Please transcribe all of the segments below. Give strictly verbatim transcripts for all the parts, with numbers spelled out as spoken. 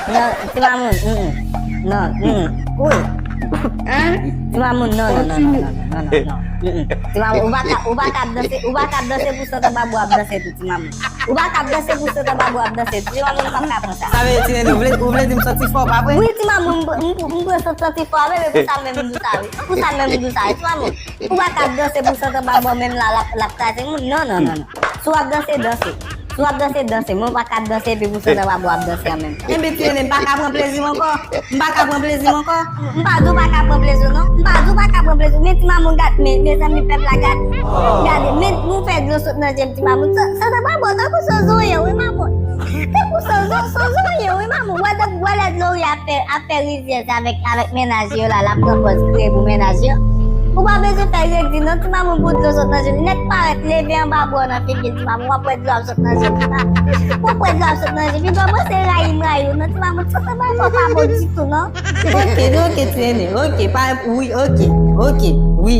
Non, ti mamoun, mm, mm. Non, mm, mm. Wi. Hein? Ti mamoun, non, non, non. Mm, mm. Ti mamoun, ou pa ka, ou pa ka ap danse, ou pa ka ap danse pou sot anba bwa ap danse tou, ti mamoun. Ou pa ka ap danse pou sot anba bwa ap danse tou, ti mamoun, ou pa ka pran sa. Sa vle di, ou vle, ou vle di m santi fò, pa vre? Wi, ti mamoun, m, m, m, m pran sot santi fò, men pou sa menm m di sa, wi. Pou sa menm m di sa, wi, ti mamoun. Ou pa ka ap danse pou sot anba bwa menm la, l ap, l ap kraze moun. Non, non, non, non. Si w ap danse, danse. Si w ap danse, danse. Men w pa ka ap danse epi pou sot anba bwa ap danse an menm tan. Enben, ti nene, m pa ka pran plezi m ankò. M pa ka pran plezi m ankò. M pa di w pa ka pran plezi w, non. M pa di w pa ka pran plezi w. Men ti mamoun gad, men, mezanmi, pèp la gad. Gade, men nou fè dlo sot nan je m, ti mamoun. Sot, sot anba bwa, tankou sozo ye, wi, mamoun. Tankou sozo, sozo ye, wi, mamoun. Wè, wè lè dlo ri ap fè, ap fè rivyè avèk, avèk mennaj yo la, l ap pran pòz kriye pou mennaj yo. Ou pa bezwen fè redi non, ti mamoun, pou dlo sot nan je l. Nèt parèt, leve anba bwa nan figi l, ti mamoun, w ap wè dlo ap sot nan je l, ti mamoun. W ap wè dlo ap sot nan je l. Pi gwo mwen se rayi m rayi w non, ti mamoun, sot anba bwa pa bon ditou non. Ok, ok, ti nene, ok, pa, wi, ok, ok, wi.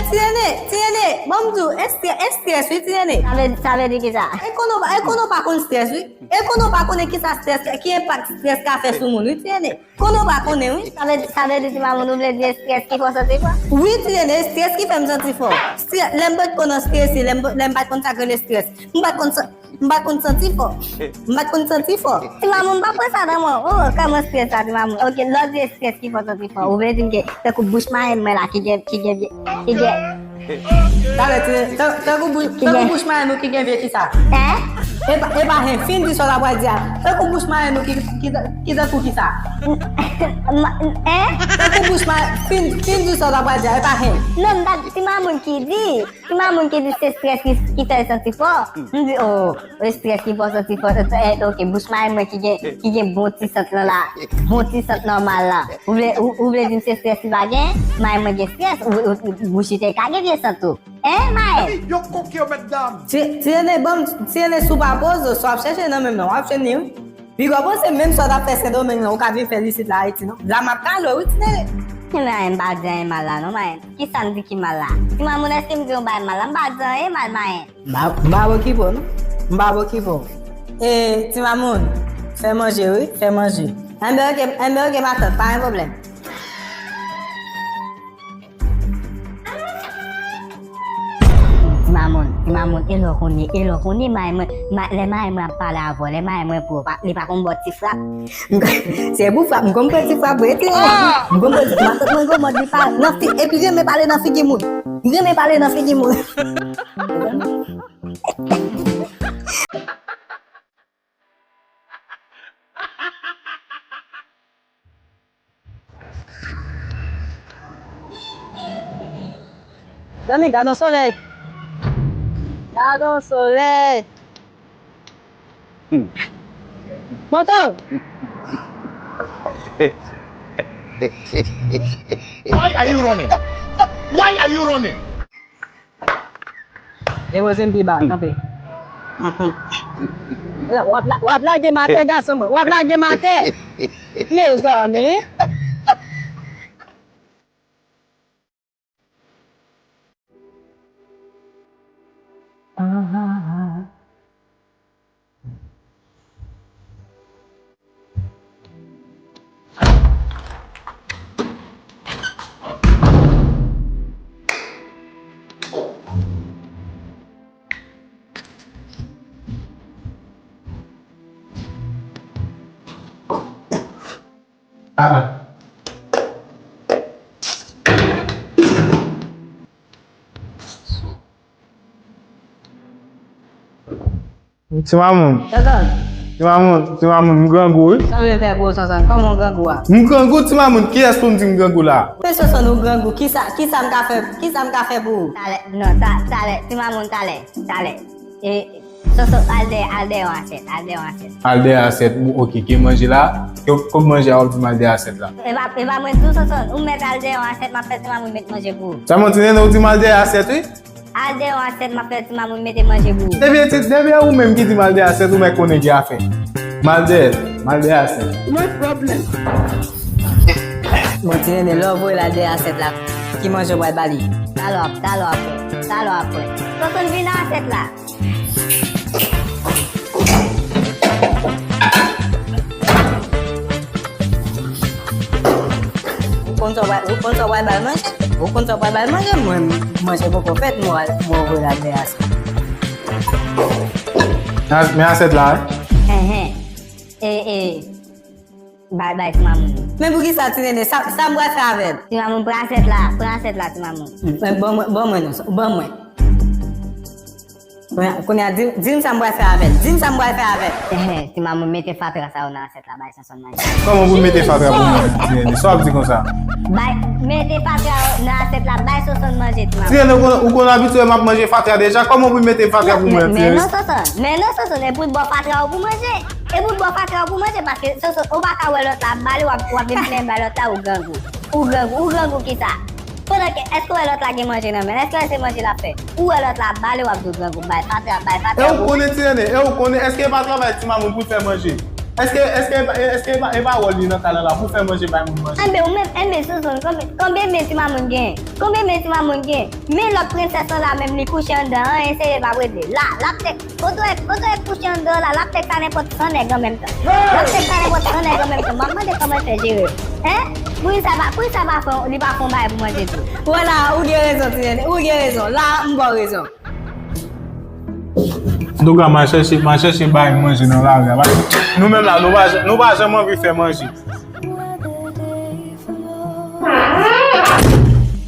Ti nene, ti nene, ban m di w, estrès, estrès, wi, ti nene. Sa vle, sa vle di ki sa? E konnen w pa, e konnen w pa konn estrès, wi. E konnen w pa konnen ki sa estrès, ki enpak estrès ka fè sou moun, wi, ti nene. Konnen w pa konnen, wi. Sa vle, sa vle di, ti mamoun, ou vle di estrès ki fè w santi fò? Wi, ti nene, estrès ki fè m santi fò. Estrès, lè m pa t konn estrese, lè m, lè m pa t konn sa k rele estrès. M pa t konn sa. M pa t konn santi fò. M pa t konn santi fò. Ti mamoun, m pa pran sa nan men w. Oh, kòman estrès sa, ti mamoun? Ok, lè w di estrès ki fè w santi fò, ou vle di m ke tankou bouch marenn mwen la ki gen, ki gen, ki gen. Talè, ti, tan-, tankou bou-, tankou bouch marenn ou ki gen vye kisa? Hein? E pa, e pa hen, fin di sa w ta pral di a. Tankou bouch marenn ou ki, ki, ki tankou kisa? Hein? Tankou bouch ma-, fin, fin di sa w ta pral di a, e pa hen. Non, m pa, ti mamoun ki di. Ti mamoun ki di se estrès ki, ki fè l santi fò. M di, oh, estrès ki fè w santi fò. Eh, ok, bouch marenn mwen ki gen, ki gen bon ti sant lan la. Bon ti sant nòmal la. Ou vle, ou, ou vle di m se estrès li pa gen? Marenn mwen gen estrès. Ou, ou, ou, bouch li te ka gen vye sant tou. Hein, marenn? Yo koke yo, mèt dam. Ti, ti nene, ban m, ti nene, si w pa poze w, sa w ap chèche nan men m nan, w ap jwenn li, wi. Piga w panse menm sa w t ap fè Sendomeng lan, ou ka vin fè l isit la Ayiti, non? La m ap kale w, wi, ti nene. Marenn, m pa di anyen mal la, non, marenn. Kisa m di ki mal la? Ti mamoun, èske m di yon bagay mal la? M pa di anyen mal, marenn. M pa, m pa okipe w, non. M pa okipe w. E, ti mamoun, fè manje, wi, fè manje. Enben, ok, enben, ok, matant, pa gen pwoblèm. Ti mamoun, ti mamoun, e lè w konnen, e lè w konnen, marenn mwen, ma-, lè marenn mwen ap pale avè w, lè marenn mwen pou w, pa, li pa konn ba w ti frap. Se pou frap, m konn pran ti frap vre, ti. M konn pran ti frap, matant mwen gon mòd li pa, nan fi-, epi renmen pale nan figi moun. Renmen pale nan figi moun. Zanmi, gad yon solèy. Gad yon solèy. Hmm. Moto! Why are you running? Why are you running? Depoze m pi ba, kanpe. W ap la-, w ap lage m atè, gason mwen. W ap lage m atè. Mezanmi. Ah. Ti mamoun. Tonton. Ti Mamoun, Ti Mamoun, m grangou, wi. Sa w vle fè pou ou, Sonson? Kòman w grangou a? M grangou, Ti Mamoun, kiyès pou m di m grangou la? Men Sonson, ou grangou, kisa, kisa m ka fè, kisa m ka fè pou ou? Talè, non, ta, talè, Ti Mamoun, talè, talè. E, Sonson, al dèyè, al dèyè yon asyèt, al dèyè yon asyèt. Al dèyè asyèt, bon, oke, ki manje la? Ki, ki manje a w ap di m al dèyè asyèt la? E pa, e pa mwen di w, Sonson, ou mèt al dèyè yon asyèt, m ap fè Ti Mamoun met manje pou ou. Sa mwen di, Nene, ou di m al dèyè asyèt, wi? Al dèyè yon asyèt, m ap fè Ti Mamoun mete manje pou ou. Depi, depi e ou menm ki di m al dèyè asyèt, ou mèt konnen gen afè. M al dèyè, m al dèyè asyèt. No problem. Bon, Ti Nene, lè w voye l al dèyè asyèt la, ki manje w pral ba li? Talè w ap, talè w ap fè, talè w ap fè. Sonson, vin nan asyèt la. Ou konn sa w pral, ou konn sa w pral ba l manje? Ou konn sa w pral ba l manje? Mwen, manje poko fèt, mwen, mwen voye l al dèyè asyèt. Men asyèt la, wi. Enhen. E, e. Bay, bay Ti Mamoun. Men poukisa, Ti Nene, sa, sa m pral fè avè l? Ti Mamoun, pran asyèt la, pran asyèt la, Ti Mamoun. Men, ban mwen, ban mwen non, ban mwen. Kounye a, kounye a, di, di m sa m pral fè avè l. Di m sa m pral fè avè l. Ehe, Ti Mamoun, mete fatra sa yo nan asyèt la, bay Sonson manje. Kòman pou m mete fatra pou mwen, Ti Nene? Sa w ap di konsa? Bay, mete fatra yo nan asyèt la, bay Sonson manje, Ti Mamoun. Ti Nene, ou konn, ou konn abitye m ap manje fatra deja. Kòman pou m mete fatra pou mwen, Ti Nene? Men non, Sonson, men non, Sonson, e pou l ba w fatra yo pou manje. E pou l ba w fatra yo pou manje, paske Sonson, ou pa ka wè lòt la ap ba li, w ap, w ap vin plenyen bay lòt la, ou grangou. Ou grangou, ou grangou kisa? Pandan ke, èske w wè lòt la gen manje nan men l? Èske se manje l ap fè? Ou wè lòt la ap ba li, w ap di w grangou, bay fatra, bay fatra. E ou konnen, Ti Nene, e ou konnen, èske e pa travay Ti Mamoun pou l fè manje? Èske, èske, èske e pa, e pa wòl li nan kay la pou fè manje bay moun manje? Enben, ou menm, enben, Sonson, konbyen, konbyen men Ti Mamoun gen? Konbyen men Ti Mamoun gen? Men lòt prensès lan la menm, li kouche anndan, anyen serye pa p regle. La, l ap tèk, kote w wè, kote w wè kouche anndan la, l ap tèk sa nenpòt san nèg an menm tan. L ap tèk sa nenpòt san nèg an menm tan. M ap mande kòman l fè jere. Hein? Poukisa pa, poukisa pa fè, li pa fè yon bagay pou manje tou? Wè la, ou gen rezon, Ti Nene, ou gen rezon. La, m ba w rezon. Antouka, m al chèche, m al chèche bay manje nan lari a. Nou menm la, nou pa, nou pa janm anvi fè manje.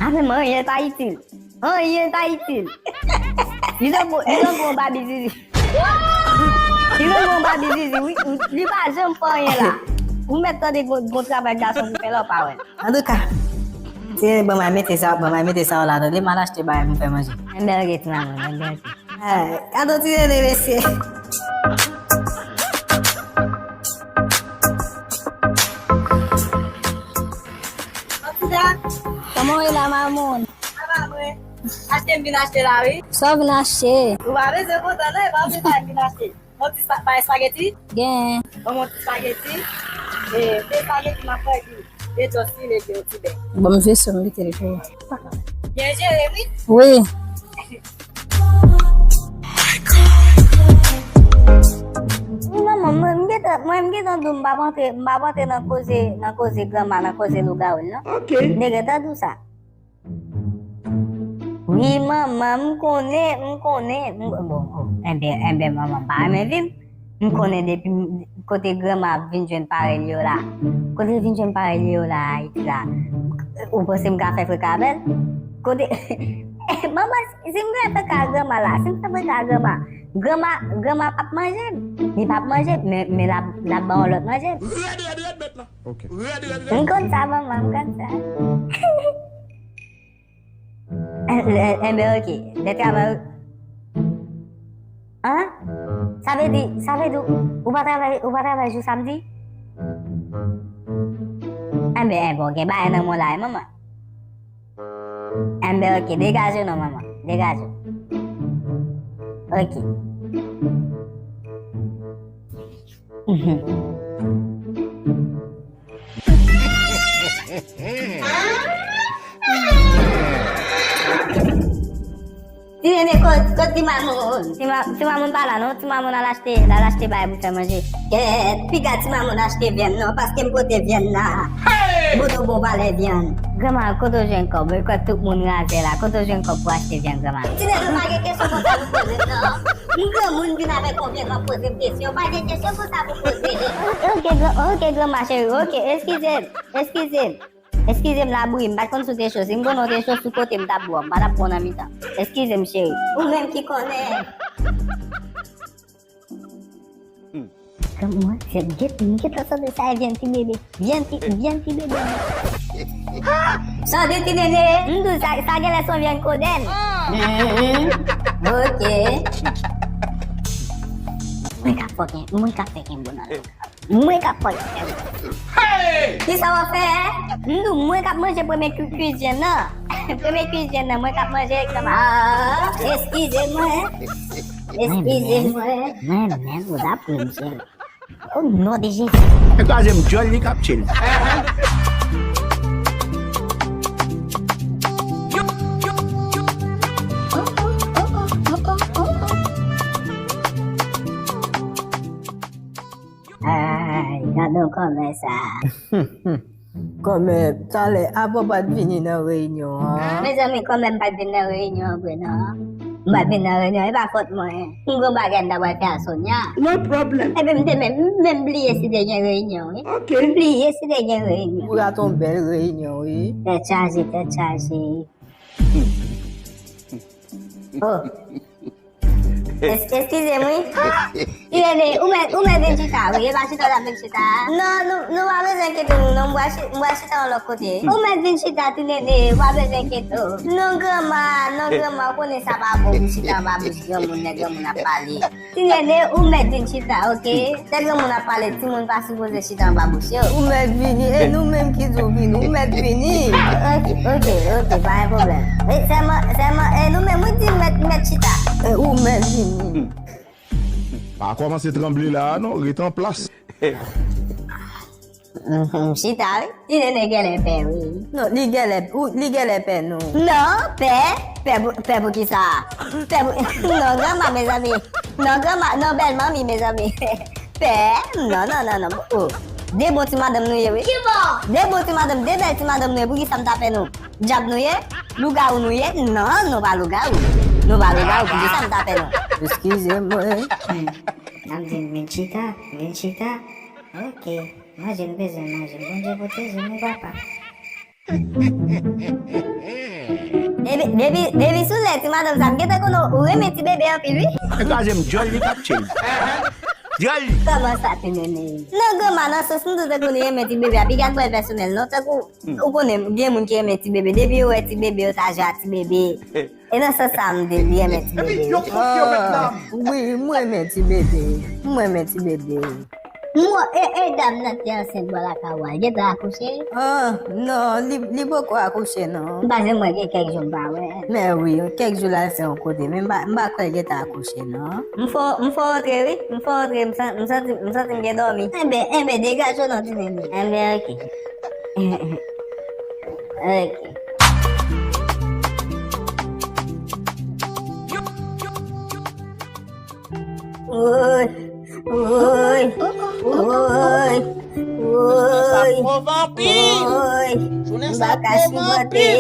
Avè m, anyen pa itil. Anyen pa itil. Li tankou, li tankou yon babi zizi. Li tankou yon babi zizi, wi. Li pa janm fè anyen la. Ou mèt tande gon, gon travay gason pou fè la, ou pa wè l. Antouka, Ti Nene, ban m al mete sa, ban m al mete sa w la, tande, m al achte bagay pou m fè manje. Enben, oke, Ti Mamoun, enben, oke. Ah, gade yon Ti Nene, mesye. Antouka, kòman w ye la, Mamoun? Sa va, mwen. Achte m vin achte la, wi. Sa w vin achte? Ou pa bezwen kontan, non, e pa w se sa m vin achte. Yon ti spa-, pa espageti? Gen. Ban mwen yon ti espageti. E, de espageti m ap fè epi de djòs filet epi yon ti bè. Ban m vesye m kite l pou ou. Byen jere, wi. Wi. Wi, manman, mwen, m gentan, mwen, m gentan di w m p ap antre, m p ap antre nan koze, nan koze granma, nan koze lougawou l, non. Ok. M te gentan di w sa. Wi, manman, m konnen, m konnen, m, bon, oh, enben, enben, manman pa renmen vi m. M konnen depi m, kote granma ap vin jwenn parèy li yo la. Kote l vin jwenn parèy li yo la, Ayiti la. Ou panse m ka fè freka avè l? Kote, manman, si, si m fè freka ak granma la, si m fè freka ak granma, granma, granma p ap manje m. Li p ap manje m, men, men l ap, l ap ba yon lòt manje m. Rèd, rèd, rèd, bèt la. Ok. M konn sa, manman, m konn sa. Enben, ok. Lè travay. An? Sa vle di, sa vle di, ou pa travay, ou pa travay jou samdi? Enben, enben, ou gen bagay nan men w la, wi, manman. Enben, ok, degaje w non, manman. Degaje w. Ok. Ti Nene, kot, kot Ti Mamoun? Ti Ma-, Ti Mamoun pa la non. Ti Mamoun al achte, l al achte bagay pou fè manje. Kèt, piga Ti Mamoun achte vyann non, paske m pote vyann la. Boto bon valè vyann. Granma, kote w jwenn kòb? Ou kwè tout moun razè la. Kote w jwenn kòb pou achte vyann, granma? Ti Nene, pa gen kesyon konsa pou poze m non. M granmoun vin avèk yon vyann w ap poze m kesyon. Pa gen kesyon konsa pou poze. Ok, gran-, ok, granma cheri. Ok, eskize m. Eskize m. Eskize m, Labouyi, m pa t konn si w te cho. Si m konnen w te cho, sou kote m t ap bwè w. M pa t ap pran w nan mitan. Eskize m, cheri. Ou menm ki konnen. Hmm. Kòm mwen, se m gen, m gentan santi sa e vyann ti bebe. Vyann ti, vyann ti bebe. Santi ti nene. M di w sa, sa genlè se yon vyann kodenn. Ok. Mwen ka fòken, mwen ka fè kenbo nan. Mwen k ap fè. Kisa w ap fè? M di w, mwen k ap manje premye kwi-, kwizyen nan. Premye kwizyen nan, mwen k ap manje kòman? Ah, eskize mwen. Eskize mwen. Mwen menm, ou t ap ri, mesye. O non de Jezi. E kraze m dyòl li k ap tchil. Ay, gad on kòmè sa. Kòmè, talè, apa w pa t vini nan reyinyon an? Mezanmi, kòmè m pa t vin nan reyinyon an vre non. M pa t vin nan reyinyon, e pa fòt mwen. M gon bagay m ta pral fè a Sonia. No problem. Epi m te menm, m menm bliye si te gen reyinyon, wi. Ok. M bliye si te gen reyinyon. Ou rate yon bèl reyinyon, wi. Tèt chaje, tèt chaje. Oh. Es-, eskize m, wi. Ti nene, ou mèt, ou mèt vin chita, wi. E pa chita w t ap vin chita a. Non, nou, nou pa bezwen enkyete nou, non. M pral chi-, m pral chita yon lòt kote. Ou mèt vin chita, ti nene, ou pa bezwen enkyete w. Non, granma, non, granma, ou konnen sa pa bon pou chita anba bouch granmoun lè granmoun ap pale. Ti nene, ou mèt vin chita, oke? Lè granmoun ap pale, timoun pa sipoze chita anba bouch yo. Ou mèt vini, e nou menm ki di w vini, ou mèt vini. Oke, oke, oke, pa gen pwoblèm. E sèlman, sèlman, e nou menm, wi, di mèt, mèt chita. E ou mèt vini. Pa kòmanse tranble la a non, ret an plas. Mhm, chita, wi. Ti nene genlè pè, wi. Non, li genlè, ou, li genlè pè, non. Non, pè? Pè pou, pè pou kisa? Pè pou, non, granma, mezanmi. Non, granma, non, bèl manmi, mezanmi. Pè? Non, non, non, non. Oh. De bon ti madanm nou ye, wi. Ki bò? De bon ti madanm, de bèl ti madanm nou ye. Pou kisa m ta pè nou? Dyab nou ye? Lougawou nou ye? Non, nou pa lougawou. Nou pa lougawou, pou kisa m ta pè nou? Eskize mwen. Hmm. N ap di m vin chita, vin chita. Oke. Manje m bezwen manje. Bondye pwoteje nou, papa. Depi, depi, depi sou lè ti madanm sa, m gentan konnen ou renmen ti bebe anpil, wi. E kraze m dyòl li k ap tchil. Dyòl li. Kòman sa, ti nene? Non, granma, nan sans m tou tankou li renmen ti bebe a. Piga n pran l pèsonèl, non? Tankou, ou konnen, gen moun ki renmen ti bebe. Depi yo wè ti bebe, yo ta jwe ak ti bebe. E nan sans sa m di li renmen ti bebe. Ah, wi, m renmen ti bebe. M renmen ti bebe. M wè, e, e dam nan te ansent bò lakay ou a, li gentan akouche? Ah, non, li, li poko akouche, non. M pa janm wè gen kèk jou m pa wè. Men wi, kèk jou l al fè yon kote, men m pa, m pa kwè l gentan akouche, non. M fò, m fò antre, wi. M fò antre, m san-, m santi, m santi m gen dòmi. Enben, enben, degaje w non, ti nene. Enben, oke. Oke. Woy, woy, woy, woy, woy. M pa ka sipòte.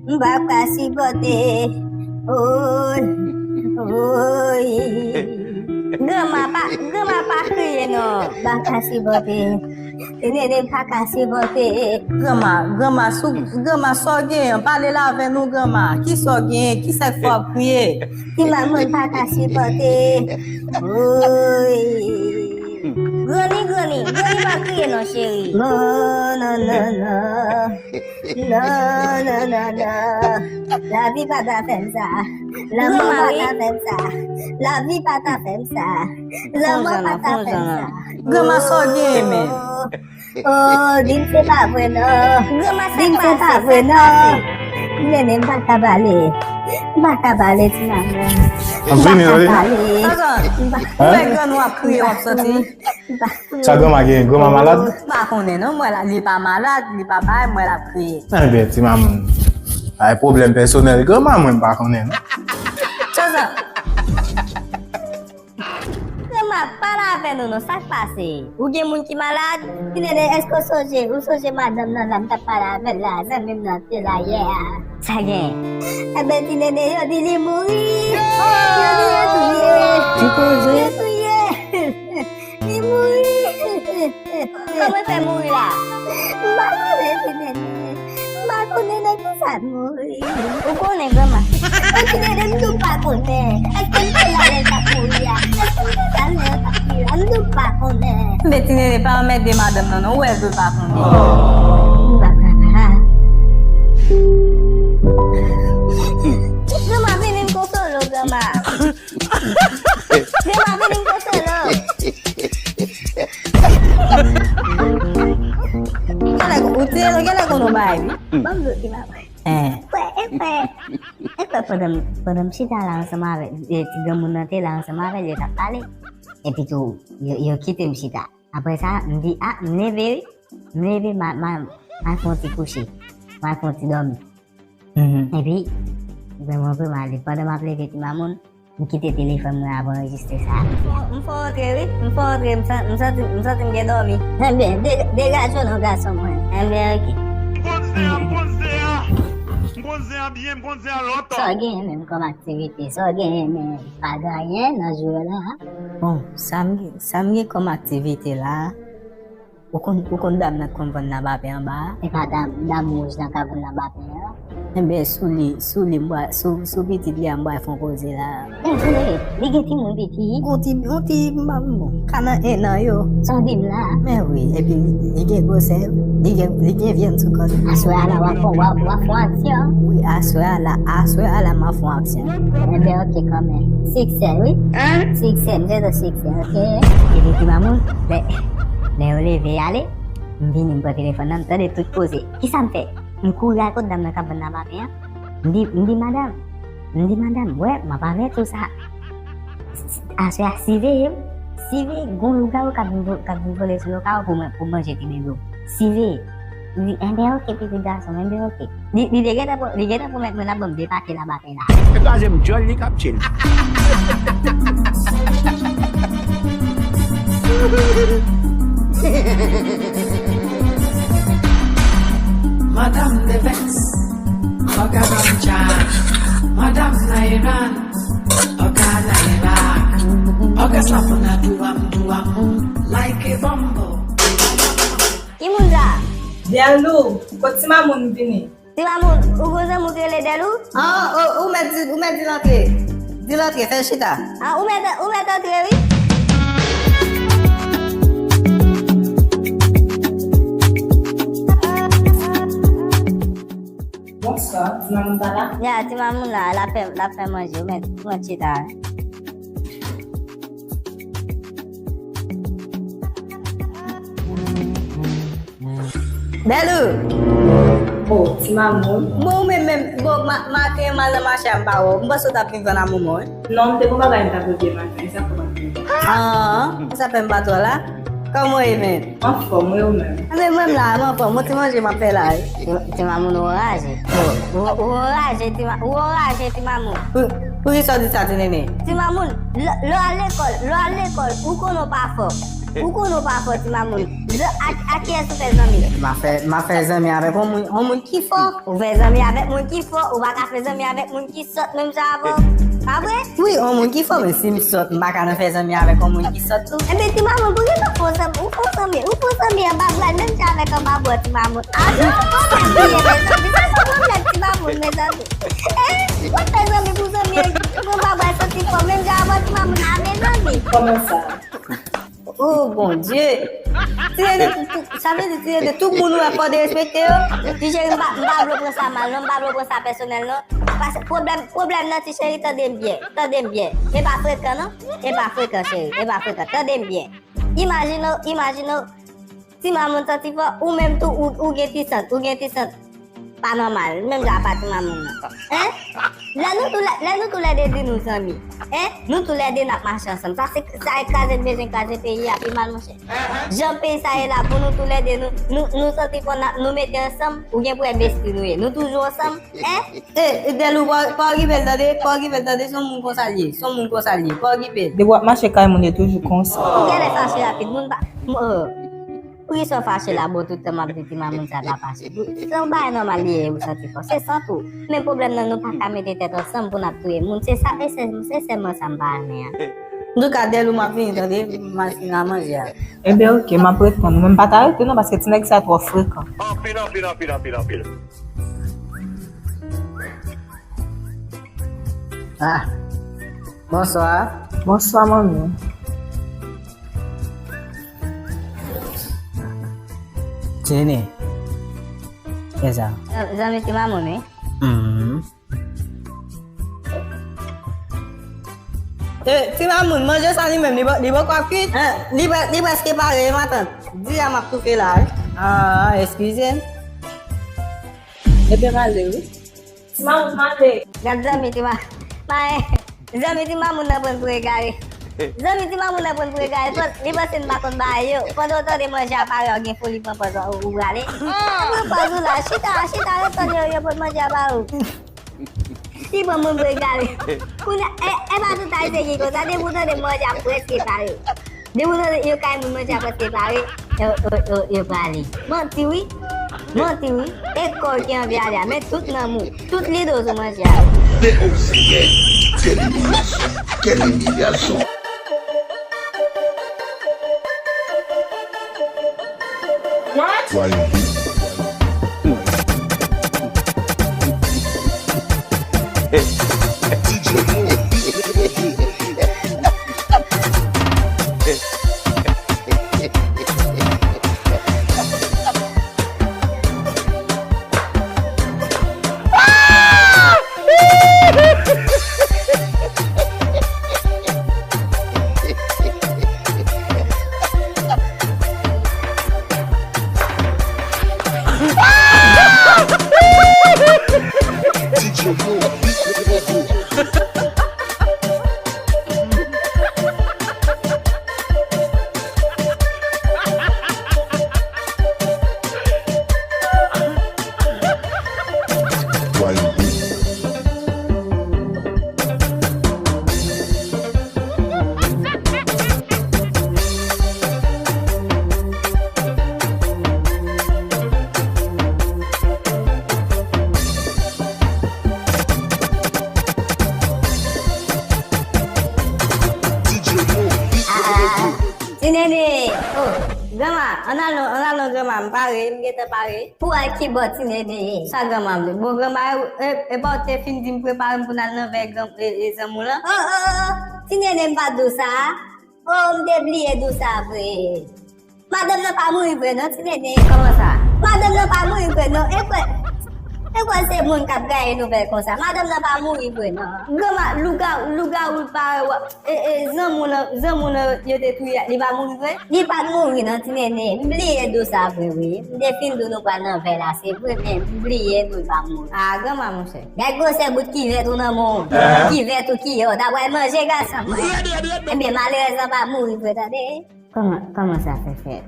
M pa ka sipòte. Woy, woy. Granma pa, granma pa kriye non. M pa ka sipòte. Ti nene m pa ka sipòte. Granma, granma, sou, granma, sa w genyen? Pale l avè nou, granma. Kisa w genyen? Kisa k fè w ap kriye? Ti manman m pa ka sipòte. Woy. Granny, granny, granny pa kriye non, cheri. Non, non, non, non. Non, non, non, non. Lavi pa ta fè m sa. Lanmò pa ta fè m sa. Lavi pa ta fè m sa. Lanmò pa ta fè m sa. Granma, sa w genyen, men? Oh, di m se pa vre non. Granma, sa k pase? Di m se pa vre non. Nene, m pa ka pale. M pa ka pale, ti manman. M pa ka pale. Ou wè grann ou ap kriye, w ap santi? Sa granma gen? Granma malad? M pa konnen non, m wè l, li pa malad, li pa bay, m wè l ap kriye. Enben, ti manman, ay pwoblèm pèsonèl granma, mwen m pa konnen non. Granma, pale avè nou non, sa k pase? Ou gen moun ki malad? Ti nene, èske w sonje, ou sonje madanm nan la m t ap pale avè l la, zanmi m nan te la yè a? Sa gen? Enben, ti nene, yo di li mouri. Yo di yo touye. Li mouri. Kòman l fè mouri la? M pa konnen, ti nene. M pa konnen nan kisa l mouri. Ou konnen, granma? Ti nene, m di w m pa konnen. Èske m te la lè l t ap mouri a? Èske m te la lè l t ap mouri a? M di w m pa konnen. Men ti nene pa anmède madanm nan non, ou wè l vle pa konnen. Oh. Ou pa ka. Granma vini m konsole w, granma. Granma vini m konsole w. Ou te, ou genlè konn yon bagay, wi. Ban m di w ti bagay. Hein. Ekwè, ekwè, ekwè pandan m, pandan m chita la ansanm avèk, e, ti granmoun nan te la ansanm avè l, yo t ap pale. Epi tou, yo, yo kite m chita. Apre sa, m di, a, m leve wi. M leve, m a, m a, m a fè yon ti kouche. M a fè yon ti dòmi. Mhm. Epi, granmoun pran m ale. Pandan m ap leve ti mamoun, m kite telefòn mwen ap anrejistre sa. M fè, m fè antre wi. M fè antre, m san-, m santi, m santi m gen dòmi. Enben, de-, degaje w non gason mwen. Enben, oke. M konn zen an, m konn zen an. M konn zen an byen, m konn zen an lontan. Sa w genyen menm kòm aktivite? Sa w genyen menm? Pa gen anyen nan jou yo la? Bon, sa m gen, sa m gen kòm aktivite la, ou konn, ou konn dam nan k konn vann labapen anba a? Se pa dam, dam wouj nan k ap vann labapen an? Enben, sou li, sou li, m bwè, sou, sou pitit li a, m bwè fè yon poze la. Men vre, li gen timoun piti? Yon ti, yon ti, m pa, bon, ka nan en an yo. Sa w di m la? Men wi, epi li, li gen gwosè, li gen, li gen vyann sou kò l. Aswè a la, w ap fè, w ap, w ap fè yon aksyon? Wi, aswè a la, aswè a la, m ap fè yon aksyon. Enben, oke, kanmenm. Siksè, wi. Hein? Siksè, m swete w siksè, oke? Epi ti mamoun, lè, lè yo leve ale, m vini, m pran telefòn nan, m tande tout koze. Kisa m fè? M kouri al kot dam nan k ap vann labapen an. M di, m di, madanm, m di, madanm, wè, m ap avèti w sa. Aswè a, siveye m, siveye, gon lougawou k ap vin vo-, k ap vin vole sou lo ka w pou mwen, pou manje ti bebe w. Siveye. M di, enben, oke, pitit gason m, enben, oke. Li, li te gentan pwo-, li gentan pwomèt mwen l ap ban m de pake labapen la. E kraze m djòl li k ap tchil. Madanm de vèks, oga nan tcha. Madanm nan Iran, oga nan Irak. Oga sa fò nan douwam, douwam, like a bombo. Ki moun sa? Dèlou, kot ti mamoun vini? Ti mamoun, ou gon zanmi w ki rele Dèlou? Ah, ou, ou mèt di, ou mèt di l antre. Di l antre, fè l chita. Ah, ou mèt, ou mèt antre, wi. Bonswa, ti mamoun pa la? Ya, ti mamoun la, l ap fè, l ap fè manje, ou mèt, ou mèt chita. Dèlou! Oh, ti mamoun. Bon, ou menm menm, bon, ma-, maten m al nan mache a, m pa wè w. M panse w t ap vin vann a manman w, wi. Non, m te gon bagay m t ap regle maten, e sa k fè m ap vin. Ah, e sa fè m pa t wè w la. Kòman w ye, menm? Anfòm, wi, ou menm? Enben, mwen menm la, m anfòm. Bon ti manje m ap fè la, wi. Ti, ti mamoun ou anraje. Ou, ou, ou anraje, ti ma-, ou anraje, ti mamoun. Pou, poukisa w di sa, ti nene? Ti mamoun, lè, lè w al lekòl, lè w al lekòl, ou konnen w pa fò. Ou konnen w pa fò, ti mamoun. Lè, a, a kiyès ou fè zanmi? M ap fè, m ap fè zanmi avèk yon moun, yon moun ki fò. Ou fè zanmi avèk moun ki fò, ou pa ka fè zanmi avèk moun ki sòt menm jan avè w. Pa vre? Wi, yon moun ki fò, men si m sòt, m pa ka nan fè zanmi avèk yon moun ki sòt tou. Enben, ti mamoun, poukisa w fè zanmi, ou fè zanmi, ou fè zanmi anba bra l menm jan avèk anba bra w, ti mamoun? A, se yon pwoblèm li ye, mezanmi, se yon pwoblèm, ti mamoun, mezanmi. Eh, w ap fè zanmi pou zanmi an, anba bra l santi fò menm jan avè w, ti mamoun, a, mezanmi. Kòman sa? Oh, Bondye! Ti nene, tout, tout, sa vle di, ti nene, tout moun ou wè fò derespekte yo. Ti cheri, m pa, m pa vle w pran sa mal, non, m pa vle w pran sa pèsonèl, non. Paske pwoblèm, pwoblèm nan, ti cheri, tande m byen, tande m byen. E pa frekan, non. E pa frekan, cheri, e pa frekan. Tande m byen. Imajine w, imajine w, ti mamoun santi fò, ou menm tou, ou, ou gen ti sant, ou gen ti sant. Pa nòmal, menm jan apa ti mamoun nan. Hein? Lè nou tou lè, lè nou tou lè de di nou zanmi. Hein? Nou tou lè de n ap mache ansanm. Sa se, sa e kraze n bezwen kraze peyi a pi mal, monchè. Jan peyi sa ye la, pou nou tou lè de, nou, nou, nou santi fò n ap, nou mete ansanm, ou gen pou wè besti nou ye. Nou toujou ansanm, hein? Eh, eh, Dèlou, pa, pa okipe l tande, pa okipe l tande, se yon moun konsa l ye, se yon moun konsa l ye, pa okipe l. Depi w ap mache kay moun, yo toujou konsa. Ou genlè fache rapid, moun pa, m, oh. Poukisa w fache la, bon, tout tan m ap di ti mamoun sa ta fache? Se yon bagay nòmal li ye, ou santi fò. Se sant ou. Men pwoblèm nan, nou pa ka mete tèt ansanm pou n ap touye moun. Se sa, e se, se sèlman sa m pa renmen an. Antouka, Dèlou, m ap vini, tande, m al fin al manje a. Enben, oke, m ap reponn ou. Men m pa ta rete non, paske ti nèg sa twò frekan. Anpil, anpil, anpil, anpil, anpil. Ah, bonswa. Bonswa, manmi. Nene. Kisa? Zanmi ti mamoun, wi. Hmm. E, ti mamoun, manje sa li menm, li poko ap kwit? Eh, li, pre- li prèske pare, matant. Di a m ap toufe la, wi. Ah, eskize m. Ebyen, m ale, wi. Ti mamoun, m ale. Gad zanmi ti ma- ma- Zanmi ti mamoun nan pran pou egare. Zanmi ti mamoun nan pran pou egare. Li panse n pa konn bagay yo. Pandan w tande manje a pare, w gen foli pran pòz ou, ou prale. Pran pòz ou la, chita, chita, ret tann yo, yo pot manje a ba ou. Li pran moun pou egare. Kounye a, e, e pa tout Ayisyen ki konsa, depi w tande manje a prèske pare. Depi w tande yo kay moun manje a prèske pare, yo, yo, yo, yo prale. Manti wi. Manti wi. E kò w ki anvi ale a, men tout nanm ou, tout lide w sou manje a. Pè o Seyè, quelle humiliation, quelle humiliation. What? Ti Nene! Oh, granma, ann al non, ann al non, granma, m pare, m gentan pare. Pou al ki bò, Ti Nene? Sa granma vle? Bon, granma, e, e pa w te fin di m prepare m pou n al nan vèy gran, e, e, zanmi w lan? Oh, oh, oh, Ti Nene, m pa t di w sa. Oh, m te bliye di w sa vre. Madanm nan pa mouri vre non, Ti Nene. Kòman sa? Madanm nan pa mouri vre non. E kwè, e kwè se moun k ap gaye nouvèl konsa. Madanm nan pa mouri vre non. Granma, lougawou, lougawou l pa wè w ap, e, e, zanmi w lan, zanmi w lan yo te touye a, li pa mouri vre? Li pa t mouri non, Ti Nene. M bliye di w sa vre wi. M te fin di w nou pral nan vèy la, se vre, men m bliye di w li pa mouri. Ah, granma, monchè. Gad gwosè bout kivèt ou nan men w. Kivèt ou kiyè w ta pral manje gason. Ebyen, malerèz lan pa mouri vre, tande. Kòman, kòman sa fè fèt?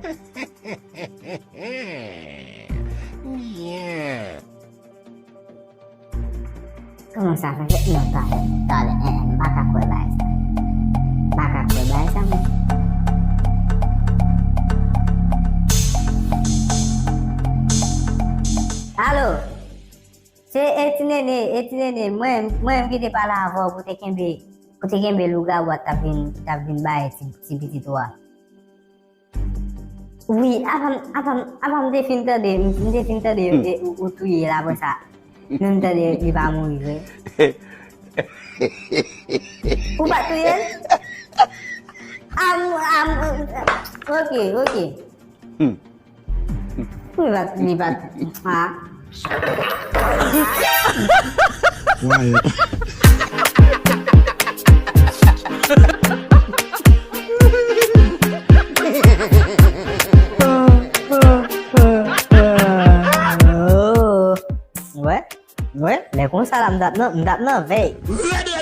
Kòman sa fè fèt? Non, talè, talè, eh, eh, m pa ka kwè bagay sa. M pa ka kwè bagay sa, mwen. Alo? Se, e, Ti Nene, e, Ti Nene, mwen, mwen menm ki te pale avè w pou te kenbe, pou te kenbe lougawou a t ap vin, t ap vin bay ti, ti pitit ou a. Wi, avan, avan, avan m te fin tande, m te fin tande, e, ou, ou touye l apre sa. Men m tande li pa mouri vre. Ou pa touye l? Am, am, ok, ok. Hmm. Li pa, li pa, ah. Why? Wè, wè, lè konsa la, m t ap nan, m t ap nan vèy.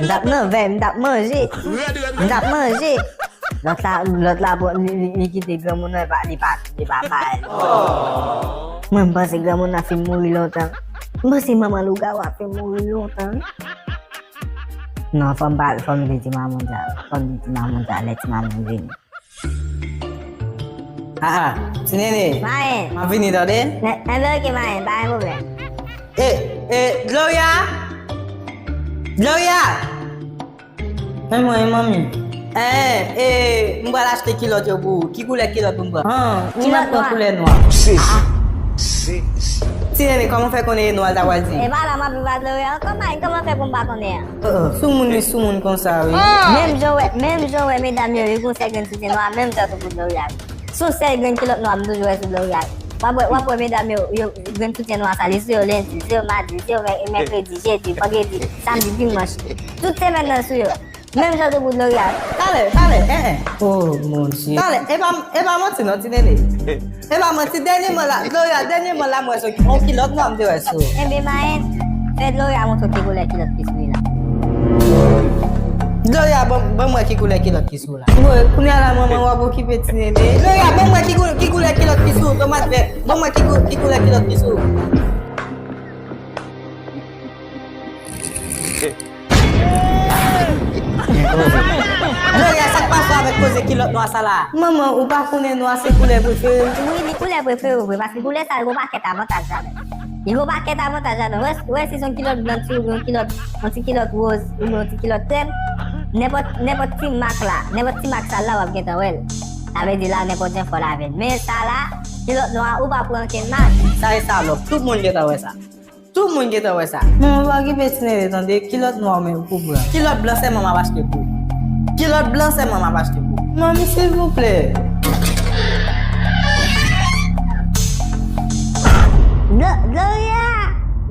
M t ap nan vèy, m t ap manje. M t ap manje. Lòt la, lòt la, bon, li, li, li kite granmoun nan, li pa, li pa, li pa pale. Mwen, m panse granmoun nan fin mouri lontan. M panse manman lougawou a fin mouri lontan. Non, fò m pa, fò m di ti mamoun sa. Fò m di ti mamoun sa, lè ti mamoun vini. Ah, ah, Ti Nene. Mayen. M ap vini, tande? Enben, ok, mayen, pa gen pwoblèm. E, e, Gloria! Gloria! Men mwen, manmi. Eh, eh, m pral achte kilòt yo pou ou. Ki koulè kilòt pou m pran? Ah, ou mèt pran koulè nwa. Sis. Sis. Ti Nene, kòman w fè konnen e nwa l ta pral di? E pa la m ap viv ak Gloria ankò, mayen, kòman fè pou m pa konnen an? Oh, oh, soumoun li soumoun konsa, wi. Menm jan w wè, menm jan w wè medam yo, yo gon sèl grenn soutyen nwa, menm jan tou pou Gloria. Se yon sèl grenn kilòt nwa m toujou wè sou Gloria. W ap wè, w ap wè medam yo, yo, grenn soutyen nwa sa, li sou yo lendi, li sou yo madi, li sou yo mè-, mèkredi, jedi, vandredi, samdi, dimanch. Tout semèn nan sou yo. Menm jan tankou Gloria. Talè, talè, en, en. Oh, mon Dieu. Talè, e pa, e pa manti non, ti nene. E pa manti, dènyèman la, Gloria, dènyèman la, mwen se yon kilòt nwa m te wè sou. Enben, Mayen, fè Gloria montre w ki koulè kilòt ki sou li la. Gloria, ban, ban m wè ki koulè kilòt ki sou w la. Bon, kounye a la, manman w ap okipe ti nene. Gloria, ban m wè ki koulè, ki koulè kilòt ki sou w, tomat vèt. Ban m wè ki kou-, ki koulè kilòt ki sou w. Gloria, sa k pase avèk koze kilòt nwa sa la? Manman, ou pa konnen nwa se koulè prefere m? Wi, li koulè prefere w vre, paske koulè sa yo gon pakèt avantaj ladan. Li gon pakèt avantaj ladan. Wè, wè, si se yon kilòt blan, si w gen yon kilòt, yon ti kilòt woz, oubyen yon ti kilòt krèm, nenpòt, nenpòt ti mak la, nenpòt ti mak sal la, w ap gentan wè l. Sa vle di la, nenpòt jan fò w lave l. Men sa la, kilòt nwa, ou pa pran okenn mak. Sa e salòp, tout moun gentan wè sa. Tout moun gentan wè sa. Manman, pa okipe ti nene tande, kilòt nwa w menm pou blan. Kilòt blan sèlman m ap achte pou ou. Kilòt blan sèlman m ap achte pou ou. Manmi, silvouplè. Glo-, Gloria!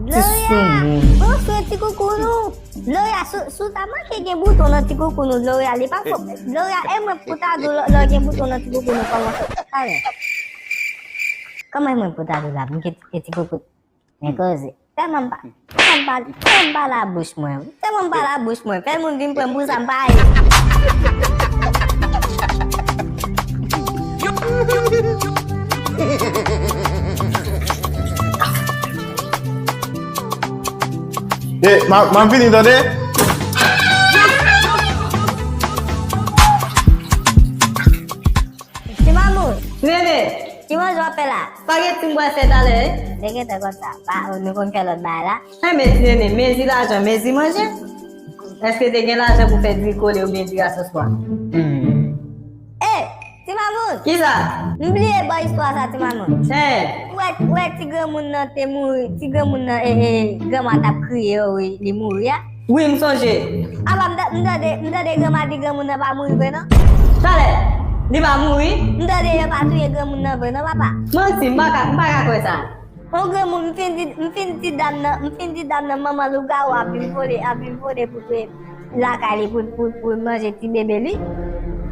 Ti Gloria! Soumoun. Pran swen ti koukoun ou. Gloria, si, si w ta manke gen bouton nan ti koukoun ou, Gloria, li pa fò. Gloria, e mwen pou ta di w lè, lè gen bouton nan ti koukoun ou, kòman sa? Kòman e mwen pou ta di w la, m gen ti, gen ti koukoun. Men koze. Tèlman m pa, tèlman m pa, tèlman m pa labouch mwen. Tèlman m pa labouch mwen. Fè moun vin pran m pou sa m pa ye. E, m a, m ap vini, tande? Ti Mamoun. Nene. Ki manje w ap fè la? Spaghetti m pral fè talè, wi. Te gentan konsa. Pa, nou konn fè lòt bagay la. Enben, ti nene, mezi lajan, mezi manje. Èske te gen lajan pou fè diri kole oubyen diri a sòs pwa? Hmm. E, ti Mamoun! Kisa? M bliye bò istwa sa, ti Mamoun. Hen. Ou wè, ou wè ti granmoun nan te mouri, ti granmoun nan, e, e, granma t ap kriye yo, wi, li mouri a? Wi, m sonje. Apa m ta-, m tande, m tande granma di granmoun nan pa mouri vre non? Talè, li pa mouri? M tande yo pa touye granmoun nan vre non, papa. Manti, m pa ka, m pa ka kwè sa. On granmoun, m fin di, m fin di dam nan, m fin di dam nan manman lougawou ap vin vole, ap vin vole pou touye lakay li, pou, pou, pou manje ti bebe li.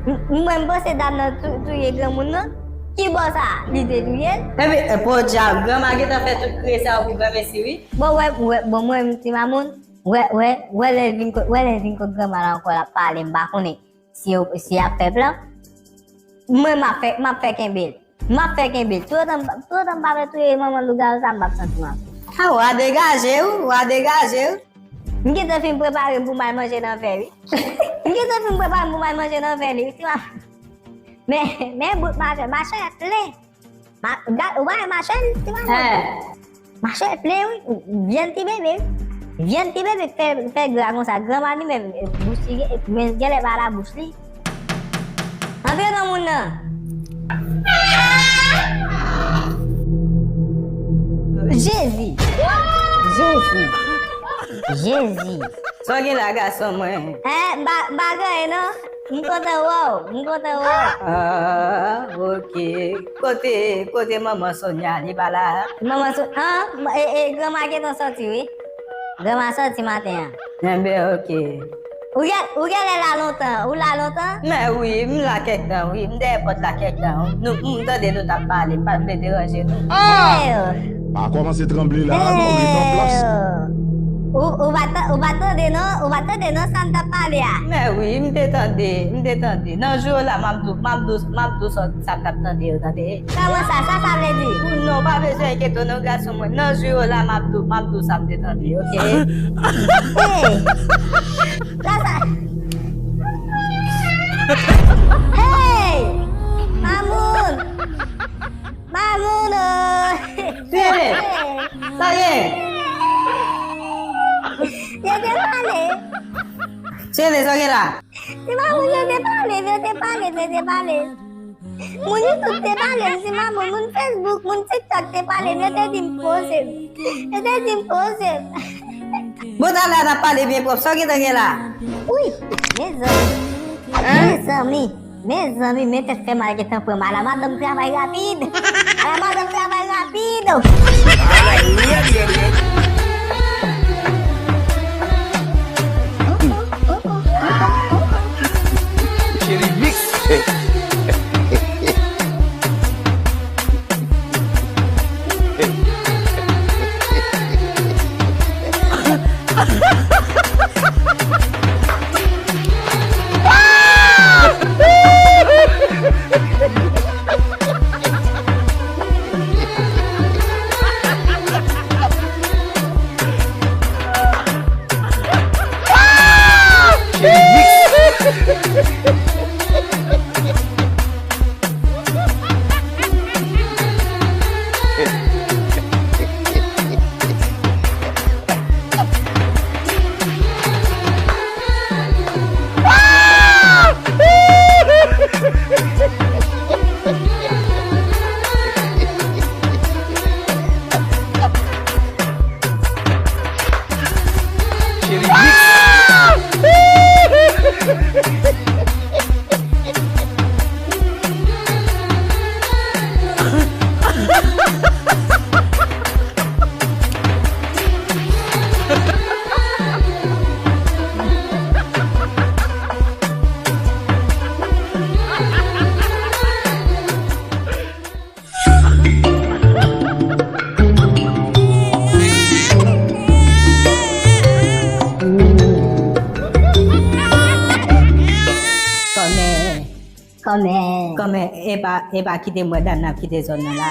M, mwen, m panse dam nan tou-, touye granmoun nan. Ki bò sa, li te touye l? Enben, e, podyab, granma gentan fè tout kriye sa yo pou granmesi, wi. Bon, wè, wè, bon, mwen, ti Mamoun, wè, wè, wè lè l vin kot, wè lè l vin kot granma la ankò, l ap pale, m pa konnen si yo, si y ap fè plan. Mwen, m ap fè, m ap fè kenbe l. M ap fè kenbe l. Toutotan, toutotan m pa vle touye manman lougawou sa, m p ap santi m anpil. A, w a degaje w, w a degaje w. M gentan fin prepare m pou m al manje nan vè, wi. M gentan fin prepare m pou m al manje nan vè li, wi, ti Mamoun. Men, men bout machè, machè plen. Ma-, gad, ou pa wè machè, ti Mamoun? Hen. Machè plen, wi. Vyann ti bebe, wi. Vyann ti bebe k fè, fè gra konsa. Granma li menm, e, bouch li, e, men genlè pa labouch li. Antre nan moun nan. Jezi. Jezi. Jezi. Sa w gen la, gason mwen? Hen, m pa, m pa gen anyen, non. M kontan wè w, m kontan wè w. Ah, ok. Kote, kote manman Sonia, li pa la? Manman So-, an, e, e, granma gentan sòti, wi. Granma sòti maten an. Enben, ok. Ou gen, ou genlè la lontan, ou la lontan? Men wi, m la kèk tan, wi. M dèyè pòt la kèk tan. Nou, m tande nou t ap pale, m pa t vle deranje nou. Ah! Eh! Pa kòmanse tranble la, non, ret an plas. Ou, ou pa ta-, ou pa tande non, ou pa tande non sa m t ap pale a. Men wi, m te tande, m te tande. Nan jou yo la, m ap di w, m ap di w, m ap di w sa, sa m t ap tande yo, tande. Kòman sa? Sa sa vle di? Non, pa bezwen enkyete w non, gason mwen. Nan jou yo la, m ap di w, m ap di w sa m te tande, ok? Hey! Sa sa? Hey! Mamoun! Mamoun, oh! Tene! Sa gen? Yo te pale. Tene, sa gen la? Ti Mamoun, yo te pale, yo te pale, yo te pale. Moun YouTube te pale m, ti Mamoun, moun Facebook, moun TikTok te pale m, yo te di m poze m. Yo te di m poze m. Bon, talè a n ap pale byen pwòp. Sa w gentan gen la? Wi, mezanmi. Hein? Mezanmi. Mezanmi, men tèt fè mal gentan pran m. Ala madanm travay rapid. Ala madanm travay rapid. Kòmè. Kòmè. Kòmè, epa, epa kite m wè Dana ap kite zòn nan la.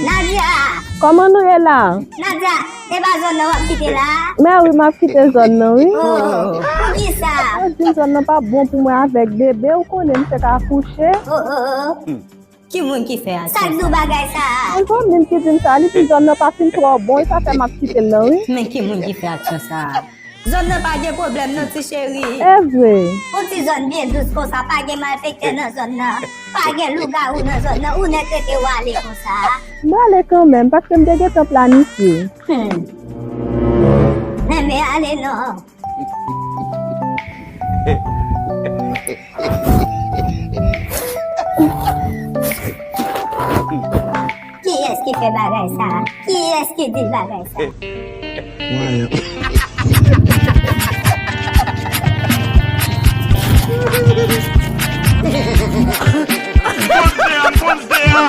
Nadia! Kòman nou ye la? Nadia, epa zòn nan w ap kite la? Mè wi, m ap kite zòn nan, wi. Oh, poukisa? Yo di m zòn nan pa bon pou mwen avèk bebe, ou konnen m fèk akouche. Oh, oh, oh. Ki moun ki fè aksyon sa? Sa k di w bagay sa a? Yon zanmi m ki di m sa, li di zòn nan pa fin twò bon, e sa fè m ap kite l nan, wi. Men ki moun ki fè aksyon sa a? Zòn nan pa gen pwoblèm non, ti cheri. E vre. Yon ti zòn byen dous konsa, pa gen malfektè nan zòn nan. Pa gen lougawou nan zòn nan, ou nèk rete w ale konsa. M ale kanmenm, paske m te gentan planifye. Hmm. Renmen ale non. Kiyès ki fè bagay sa a? Kiyès ki di bagay sa a? Mwen. M konn se a, m konn se a.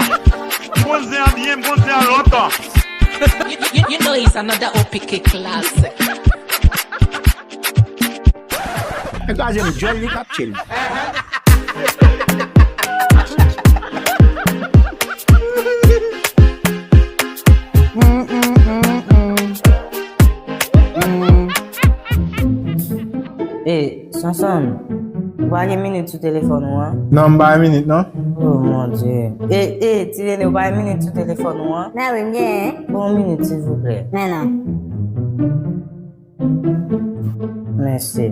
M konn se a byen, m konn se a lontan. You, you, you know it's another O P K classic. Nèg la jwenn djòl li k ap chill. Ey, Sonson, ou pa gen minit sou telefòn ou an? Non, m pa gen minit, non. Oh, mon Dieu. E, e, Ti Nene, ou pa gen minit sou telefòn ou an? Mè wi, m genyen. Bon, yon minit, silvouplè. Men non. Mèsi.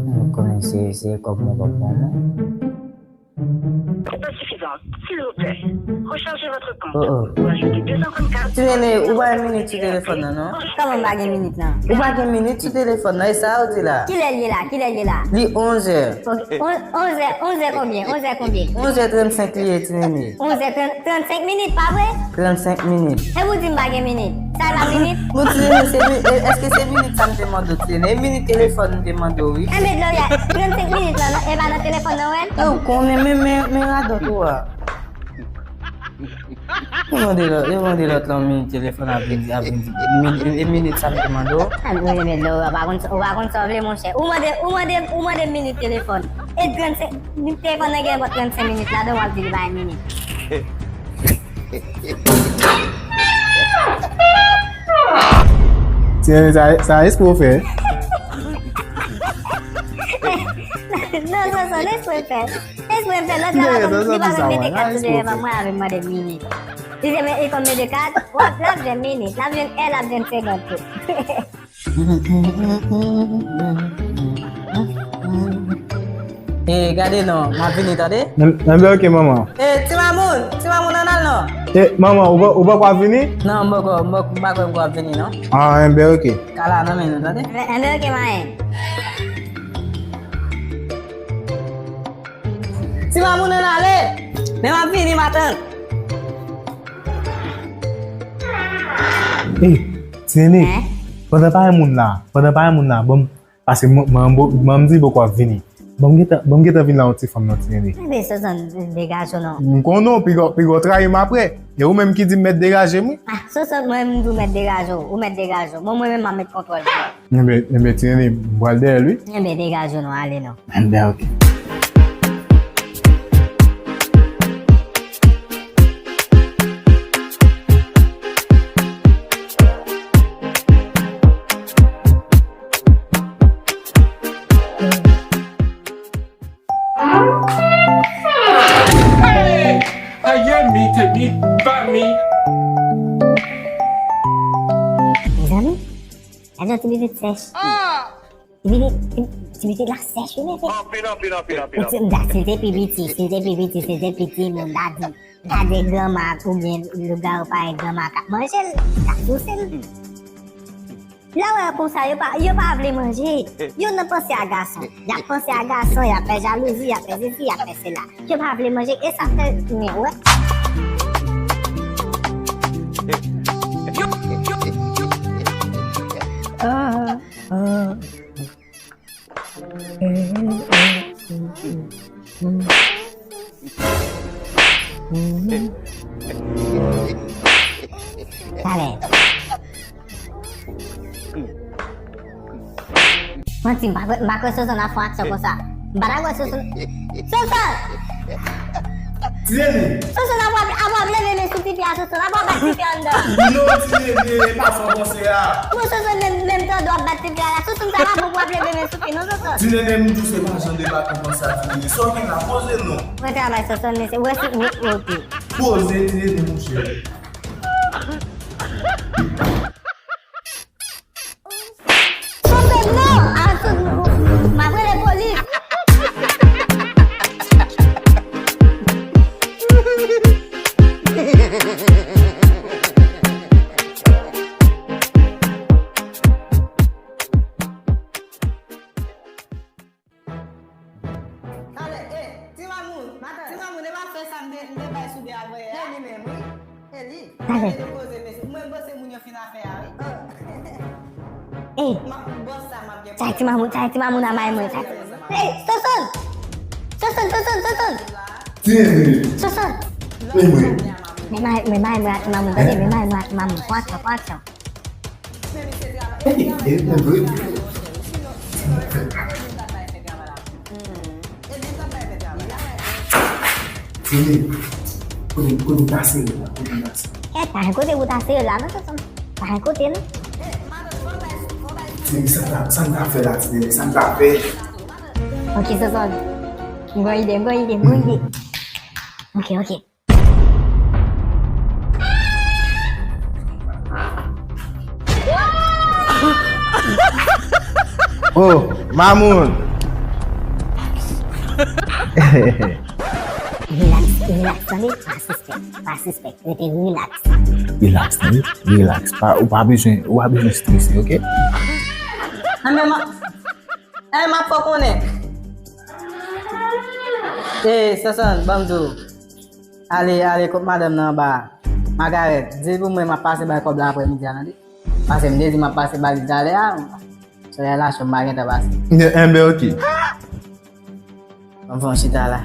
Mwen konnen se, se kòb mwen p ap ban mwen. C'est pas suffisant. S'il vous plaît, rechargez votre compte. Oh, oh. Ou ajoute deux cent trente-quatre. Ti Nene, ou pa gen minit sou telefòn nan, non? Kòman m pa gen minit lan? Ou pa gen minit sou telefòn nan, e sa yo di la? Kilè l ye la? Kilè l ye la? Li onzè. Ok, on-, onzè, onzè konbyen? Onzè konbyen? Onzè trannsenk li ye, Ti Nene. Onzè trant, trannsenk minit, pa vre? Trannsenk minit. E ou di m pa gen minit? Sa la minit? Bon, Ti Nene, se mi-, e, èske se minit sa m te mande w, Ti Nene? E minit telefòn m te mande w, wi. Enben, Gloria, trannsenk minit lan, non? E pa nan telefòn nan, wè? E ou konnen, men, men, men radòt ou a. Yo mande lòt, yo mande lòt lan minit telefòn ap vin di, ap vin di, min-, e minit sa m te mande w. A, mwen, men, non, ou pa konn, ou pa konn sa w vle, monchè. Ou mande, ou mande, ou mande minit telefòn. E trannsenk, telefòn nan gen bò trannsenk minit ladan, w ap di li pa gen minit. Ti Nene, sa, sa espre w fè? Non, non, non, espre w fè. Espre m fè lòt la, li pa menm mete kat sou telefòn mwen avè m mande minit. Li te men, li konn mete kat, w ap, l ap jwenn minit, l ap jwenn è, l ap jwenn segond tou. E, gade non, m ap vini, tande? Enben, ok, manman. E, ti mamoun, ti mamoun, ann al E, manman, ou pa, ou pa kwa vini? Non, m poko, m poko, m pa kwè m kwa vini, non. Ah, enben, oke. Kala nan men nou, tande? Enben, oke, mayen. Ti Mamoun, ann ale! Men m ap vini, matant. Ey, Ti Nene, pandan pa gen moun la, pandan pa gen moun la, bon, paske mwen, mwen, mwen, mwen di poko ap vini. Bon, m gentan, bon, m gentan vin la yon ti fanm nan, Ti Nene. Enben, Sosòn, degaje w non. M konnen w, piga, piga w trayi m apre. E ou menm ki di m mèt degaje m, wi. Ah, Sosòn, mwen menm m di w mèt degaje w, ou mèt degaje w. Bon, mwen menm m ap met kontwòl sou ou. Enben, enben, Ti Nene, m pral dèyè l, wi. Enben, degaje w non, ale non. Enben, oke. Hey! Aye mi, te mi, pa mi. Mezanmi, gade yon ti pitit sèch. Ti pitit, ti, ti pitit la sèch, wi, mesye. Anpil, anpil, anpil, anpil, anpil. Si l te pi piti, si l te pi piti, si l te piti, moun ta di, gade granma oubyen lougawou parèy granma k ap manje l, k ap souse l. Lè w wè konsa, yo pa, yo pa vle manje. Yo nan panse a gason. Y ap panse a gason, y ap fè jalouzi, y ap fè sesi, y ap fè sela. Yo pa vle manje, e sa fè, men wè. Ah, ah. Talè. Manti, m pa kwè, m pa kwè Sosòn ap fè aksyon konsa. M pa ta kwè Sosòn. Sosòn! Ti Nene! Sosòn ap, ap, ap leve men sou tifi a, Sosòn ap bat tifi a anndan. Non, Ti Nene, e pa sa w panse a. Bon, Sosòn, menm, menm tande w ap bat tifi a la, Sosòn sa pa bon pou w ap leve men sou fi, non, Sosòn. Ti Nene, m di w se pa jan de bat ou panse a, Ti Nene. Sa w gen la, poze non. Mwen travay, Sosòn, men se, wè si, wi, wi, oke. Poze, Ti Nene, monchè. Sosòn non! A, Sosòn, m ap rele polis! Talè, e, Ti Mamoun, Ti Mamoun, e pa fè sa m te, m te bay sou de avè a. E li menm, wi. E li. Talè. Mwen panse moun yo fin afè a, wi. E. Bòs sa m ap gen. Sa Ti Mamoun, sa Ti Mamoun a may mwen, sa. E, Sosòn! Sosòn, Sosòn, Sosòn! Ti Nene. Sosòn! E mwen. Men may, men may mwen a Ti Mamoun, tande, men may mwen a Ti Mamoun. Pran aksyon, pran aksyon. Tini, kote, kote w ta sere la, kote w ta sere. Kèt, pa gen kote pou w ta sere la, non, Sosòn. Pa gen kote, non. Tini, sa n ta, sa n ta fè la, Tini, sa n ta fè. Ok, Sosòn. M gon ide, m gon ide, m gon ide. Ok, ok. Oh, Mamoun! Relax, relax, tande? Pa sispèk, pa sispèk. Rete relax. Relax, tande? Relax. Pa, ou pa bezwen, ou pa bezwen strese, ok? Anben, ma, eh, m ap fè w konnen. Eh, Sosòn, ban m di w. Ale, ale kot madanm nan anba a. Magarèt, di l pou mwen m ap pase ba l kòb la aprè midi a, tande? Paske m te di m ap pase ba li talè a. Solèy la cho, m pa gentan pase. Enben, ok. Ban m fè yon chita la.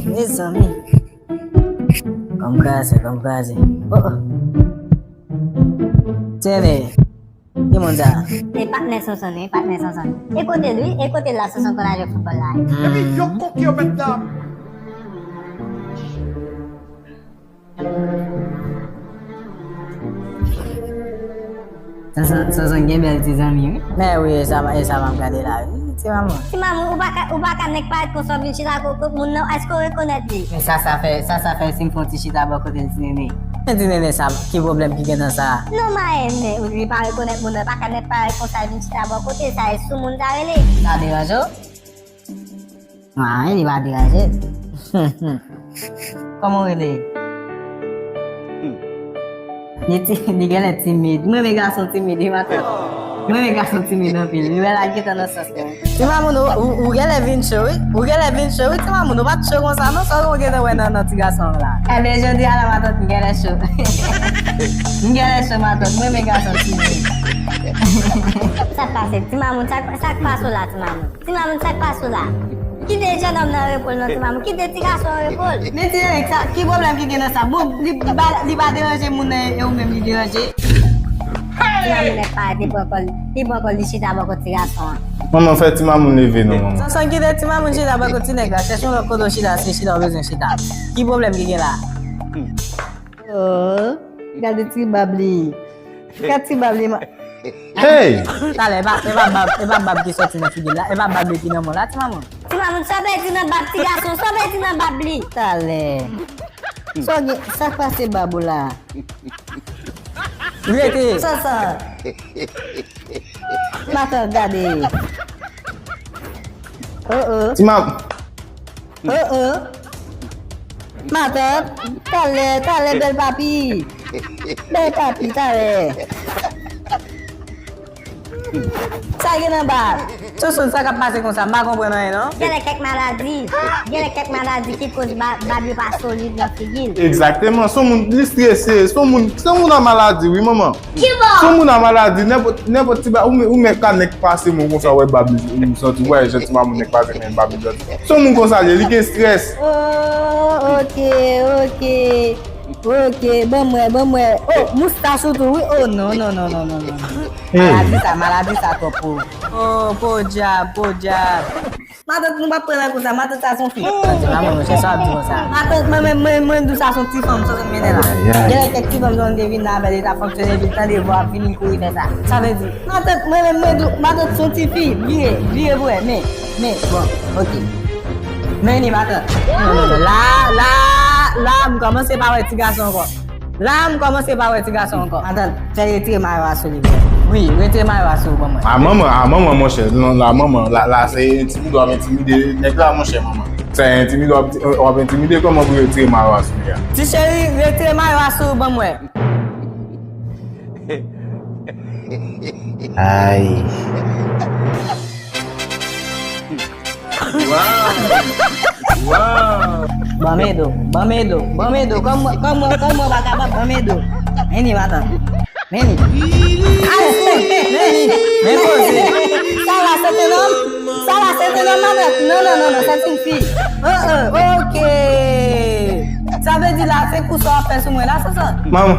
Mezanmi. Kò m kraze, kò m kraze. Oh, oh. Tene. Ki moun sa? E patnè Sonsonn, e patnè Sonsonn. E kote l, wi, e kote l la Sonsonn konn al jwe foutbòl la. Epi yo konki yo mèt la. Sonsonn, Sonsonn gen bèl ti zanmi, wi. Mè wi, e sa, e sa m ap gade la, wi, ti manman. Ti manman, ou pa ka, ou pa ka nèk parèt konsa, w vin chita kot, kot moun nan, èske w rekonèt li? Men sa, sa fè, sa, sa fè si m fè yon ti chita bò kote l, ti nene. Men ti nene sa, ki pwoblèm ki gen nan sa? Non, ma, men, li pa rekonèt moun nan, pa ka nèt parèt konsa, vin chita bò kote, sa e sou moun sa rele. Sa deranje w? Ah, li pa deranje. Kòman w rele? Li ti, li genlè timid. Mwen renmen gason timid, wi, matant. Mwen renmen gason timid anpil. Li wè la gentan nan sans mwen. Ti mamoun, ou, ou, ou genlè vin cho, wi. Ou genlè vin cho, wi, ti mamoun. Ou pa t cho konsa, non, sa ou gentan wè nan, nan ti gason an la. Ebyen, jodi a la, matant, m genlè cho. M genlè cho, matant. Mwen renmen gason timid. Sa k pase, ti mamoun? Sa, sa k pase w la, ti mamoun? Ti mamoun, sa k pase w la? Kite jennonm nan repo l non, ti mamoun. Kite ti gason an repo l. Men ti Eric, sa, ki pwoblèm ki gen nan sa? Bon, li pa, li pa deranje moun nan e ou menm li deranje? Ti mamoun nèk parèt, li pran kò l, li pran kò l, li chita bò kot ti gason an. Manman, fè ti mamoun leve non, manman. Sonson, kite ti mamoun chita bò kot ti nèg la. Chèche yon lòt kote w chita, se chita w bezwen chita. Ki pwoblèm ki gen la? Oh, gade ti bab li. Gade ti bab li, ma- Hey! Talè, e pa, e pa bab, e pa bab ki sòti nan figi l la, e pa bab li ki nan men w la, ti mamoun. Ti mamoun, sa w pèdi nan bab ti gason, sa w pèdi nan bab li? Talè. Sa w gen, sa k pase bab ou la? Rete. Sa, sa. Matant, gade. Oh, oh. Ti mam- Oh, oh. Matant, talè, talè, bèl papi. Bèl papi, talè. Sa gen anba? Sonson, sa k ap pase konsa? M pa konprann anyen, non. Genlè kèk maladi. Genlè kèk maladi ki koz ba-, bab yo pa solid nan figi l. Egzakteman. Se yon moun li strese. Se yon moun, se yon moun an maladi, wi, manman. Se yon moun an maladi. Nenpòt, nenpòt ti ba-, ou, ou mèt ka nèk pase men w konsa, w wè bab li, ou santi, w wè jan ti mamoun nèk pase men bab li santi. Se yon moun konsa li ye, li gen strès. Oh, ok, ok. Ok, ban m wè, ban m wè. Oh, moustach ou tou, wi. Oh, non, non, non. Hey. Maladi sa, maladi sa twòp pou ou. Oh, podyab, podyab. Matant, nou p ap pran nan kou sa, matant sa se yon fi. Matant, maman, monchè, sa w ap di konsa? Matant, mwen menm, mwen, mwen di w sa se yon ti fanm, sa w mennen la. Ay, ay. Genlè kèk ti fanm sa w te vin nan avè l, li t ap fonksyone, epi l tande vwa, ap vini kouri fè sa. Sa vle di, matant, mwen menm, mwen di w, matant se yon ti fi, vire, vire pou wè, men, men, bon, ok. Men ni matant. Non, non, non, la, la, la, m kòmanse pa wè ti gason ankò. La, m kòmanse pa wè ti gason ankò. Matant, fè retire mayo a sou li, bro. Wi, retire mayo a sou ou ban mwen. A manman, a manman, monchè. Non, la, manman, la, la, se entimide, w ap entimide nèg la, monchè, manman. Se entimide, w ap, w ap entimide, kòman pou retire mayo a sou li a? Ti cheri, retire mayo a sou ou ban mwen. Ay. Wow! Wow! Ban m ede w, ban m ede w, ban m ede w. Kòm mwen, kòm mwen, kòm mwen pa kapab, ban m ede w. Vini, matant. Vini. Ay, vini. Men koze. Sa la, se te nonm? Sa la, se te nonm, matant? Non, non, non, non, se te yon fi. Oh, oh, ok. Sa vle di la, se kou sa w ap fè sou mwen la, Sonson? Manman.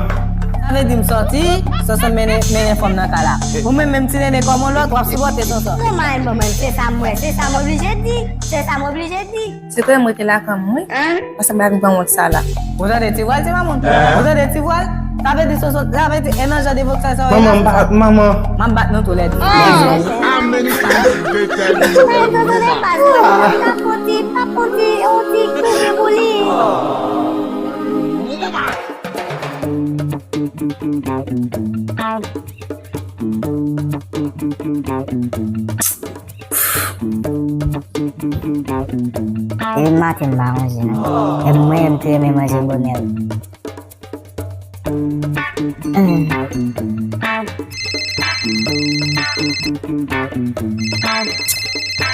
Sa vle di m sòti, Sonson mennen, mennen fanm nan kay la. Ou menm, menm ti nene kòm yon lòt, w ap sipòte Sonson. Non, manman, bon, mwen, se sa m wè, se sa m oblije di, se sa m oblije di. Se kwè m rete lakay mwen, wi. Paske m pa vin pran wont sa la. Ou tande ti vwal, ti mamoun? Ou tande ti vwal? Sa vle di Sonson, sa vle di, e nan jan de vokal sa w ye la, Sonson? Manman, m pa, manman. M ap bat nou toulède. How many times did they tell you that you woman? Ay, Sonson, pa fon ti, pa fon ti, yon ti kouri pou li. Depi maten m pa manje non. E mwen menm m te renmen manje bonè wi.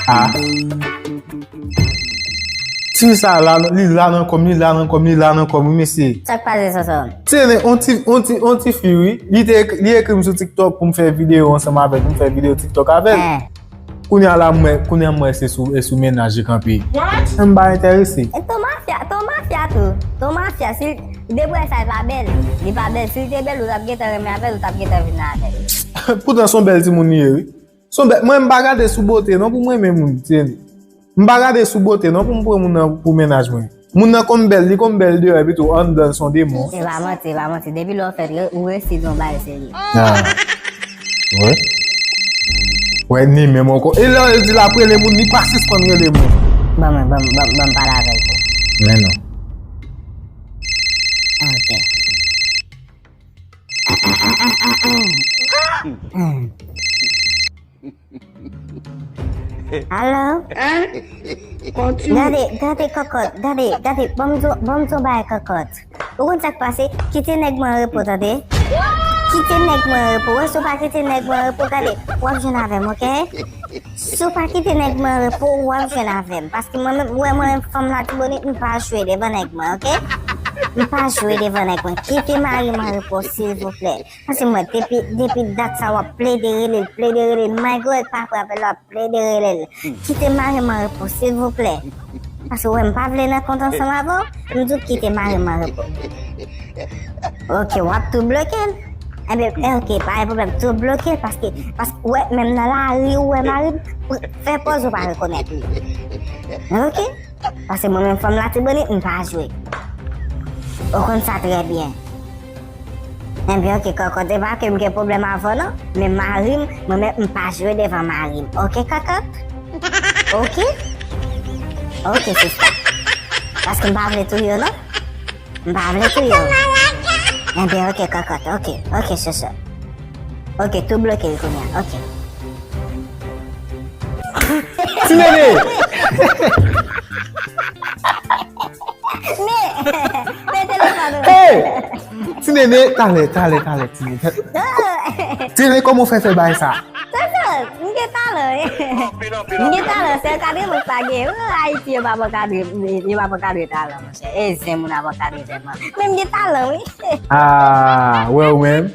Ah. Ti sa la, li la nan kò m, li la nan kò m, li la nan kò m, wi, mesye. Sa k pase, Sonson? Tene, on ti, on ti, on ti fi, wi. Li te ekri, li ekri m sou TikTok pou m fè videyo ansanm avè l, pou m fè videyo TikTok avè l. Eh. Kounye a la, m wè, kounye a m wè se sou, e sou mennaj li kanpe. What? M pa enterese. E ton mafya, ton mafya tou. Ton mafya, si depi w wè sa, li pa bèl. Li pa bèl. Si li te bèl, ou t ap gentan renmen avè l, ou t ap gentan vin avè l. Poutan se yon bèl timoun li ye, wi. Se yon bèl, mwen, m pa gade sou bote, non, pou m renmen moun, tene. M pa gade sou bote, non, pou m pran moun nan pou mennaj mwen. Moun nan konn bèl, li konn bèl deyò, epi tou, anndan l se yon demon. E pa manti, e pa manti. Depi lè w fèt, ou resi nan yon bagay serye. Ah. Wi. Wè, ni menm ankò. E lè l di l ap rele moun, li pa sispann rele moun. Ban mwen, ban m, ban m, ban m pale avè l tou. Men non. Ok. Alo? Hein? Kontinye. Gade, gade, kòkòt, gade, gade, ban m di w, ban m di w bagay, kòkòt. Ou konn sa k pase? Kite nèg mwen an repo, tande? Kite nèg mwen an repo. Wè, si w pa kite nèg mwen an repo, gade, w ap jwenn avè m, oke? Si w pa kite nèg mwen an repo, w ap jwenn avè m. Paske mwen menm, ou wè mwen menm, fanm Latibonit, m pa jwe devan nèg mwen, oke? M pa jwe devan nèg mwen. Kite mari m an repo, silvouplè. Paske mwen, depi, depi dat sa, w ap plede rele l, plede rele l. Malgre w pa pran apèl la, w ap plede rele l. Kite mari m an repo, silvouplè. Paske w wè, m pa vle nan kont ansanm avè w. M di w kite mari m an repo. Oke, w ap tou bloke l. Enben, oke, pa gen pwoblèm, tou bloke l. Paske, paske, w wè, menm nan lari, ou wè mari m, fè pòz ou pa rekonèt li. Oke? Paske mwen menm fanm Latibonit, m pa jwe. Ou konn sa trè byen. Enben, oke, kòkòt, e pa ke m gen pwoblèm avè w, non. Men mari m, mwen menm, m pa jwe devan mari m. Oke, kòkòt? Oke? Oke, sista. Paske m pa vle touye w, non. M pa vle touye w. Enben, oke, kòkòt, oke, oke, chouchou. Oke, tou bloke l kounye a, oke. Ti Nene! Men, men telefòn ou. Hey! Ti Nene, talè, talè, talè, Ti Nene. Ti Nene, kòman w fè fè bagay sa? Sa, sa, m gen talan, wi. M gen talan, se ankadreman k pa gen. Ou Ayiti, yo pa ban kadre, yo pa ban kadre talan, monchè. E zen moun ap ankadre tèlman. Men m gen talan, wi. Ah, wè ou menm.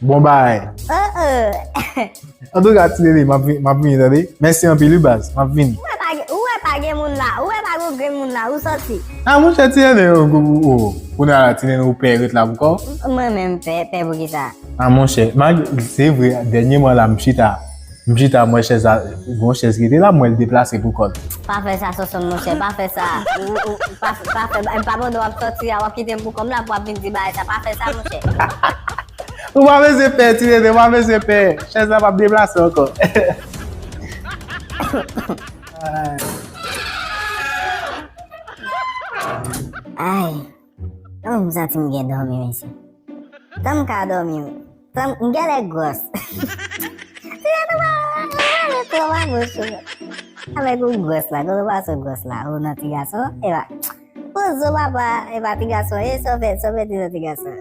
Bon bagay. Oh, oh. Antouka, Ti Nene, m ap vi-, m ap vini, tande. Mèsi anpil, wi, baz. M ap vini. Ou wè pa gen, ou wè pa gen moun la. Ou wè pa gen grenn moun la. Ou sòti. Ah, monchè, Ti Nene, ou, ou, ou, ou, kounye a la, Ti Nene, ou pè ret la pou kò w? Mwen menm pè, pè pou kisa? Ah, monchè, malgre, se vre, dènyèman la, m chita. M chita, m wè chèz la, gon chèz ki te la, m wè l deplase pou kò l. Pa fè sa, Sonson, monchè, pa fè sa. Ou, ou, pa, pa fè, m pa pandan w ap sòti a, w ap kite m pou kò m la, pou w ap vin di bagay sa. Pa fè sa, monchè. Ou pa bezwen pè, Ti Nene, ou pa bezwen pè. Chèz la p ap deplase ankò. Ay. Oh, m santi m gen dòmi, mesye. Tan m ka dòmi, wi. Tan m, m genlè gwòs. Ti gason pa pale twò pa bouch ou. Avèk ou gwòs la, kote w pase gwòs la? Ou nan ti gason? Epa. Poze w papa, epa ti gason. E sove, sove ti nan ti gason.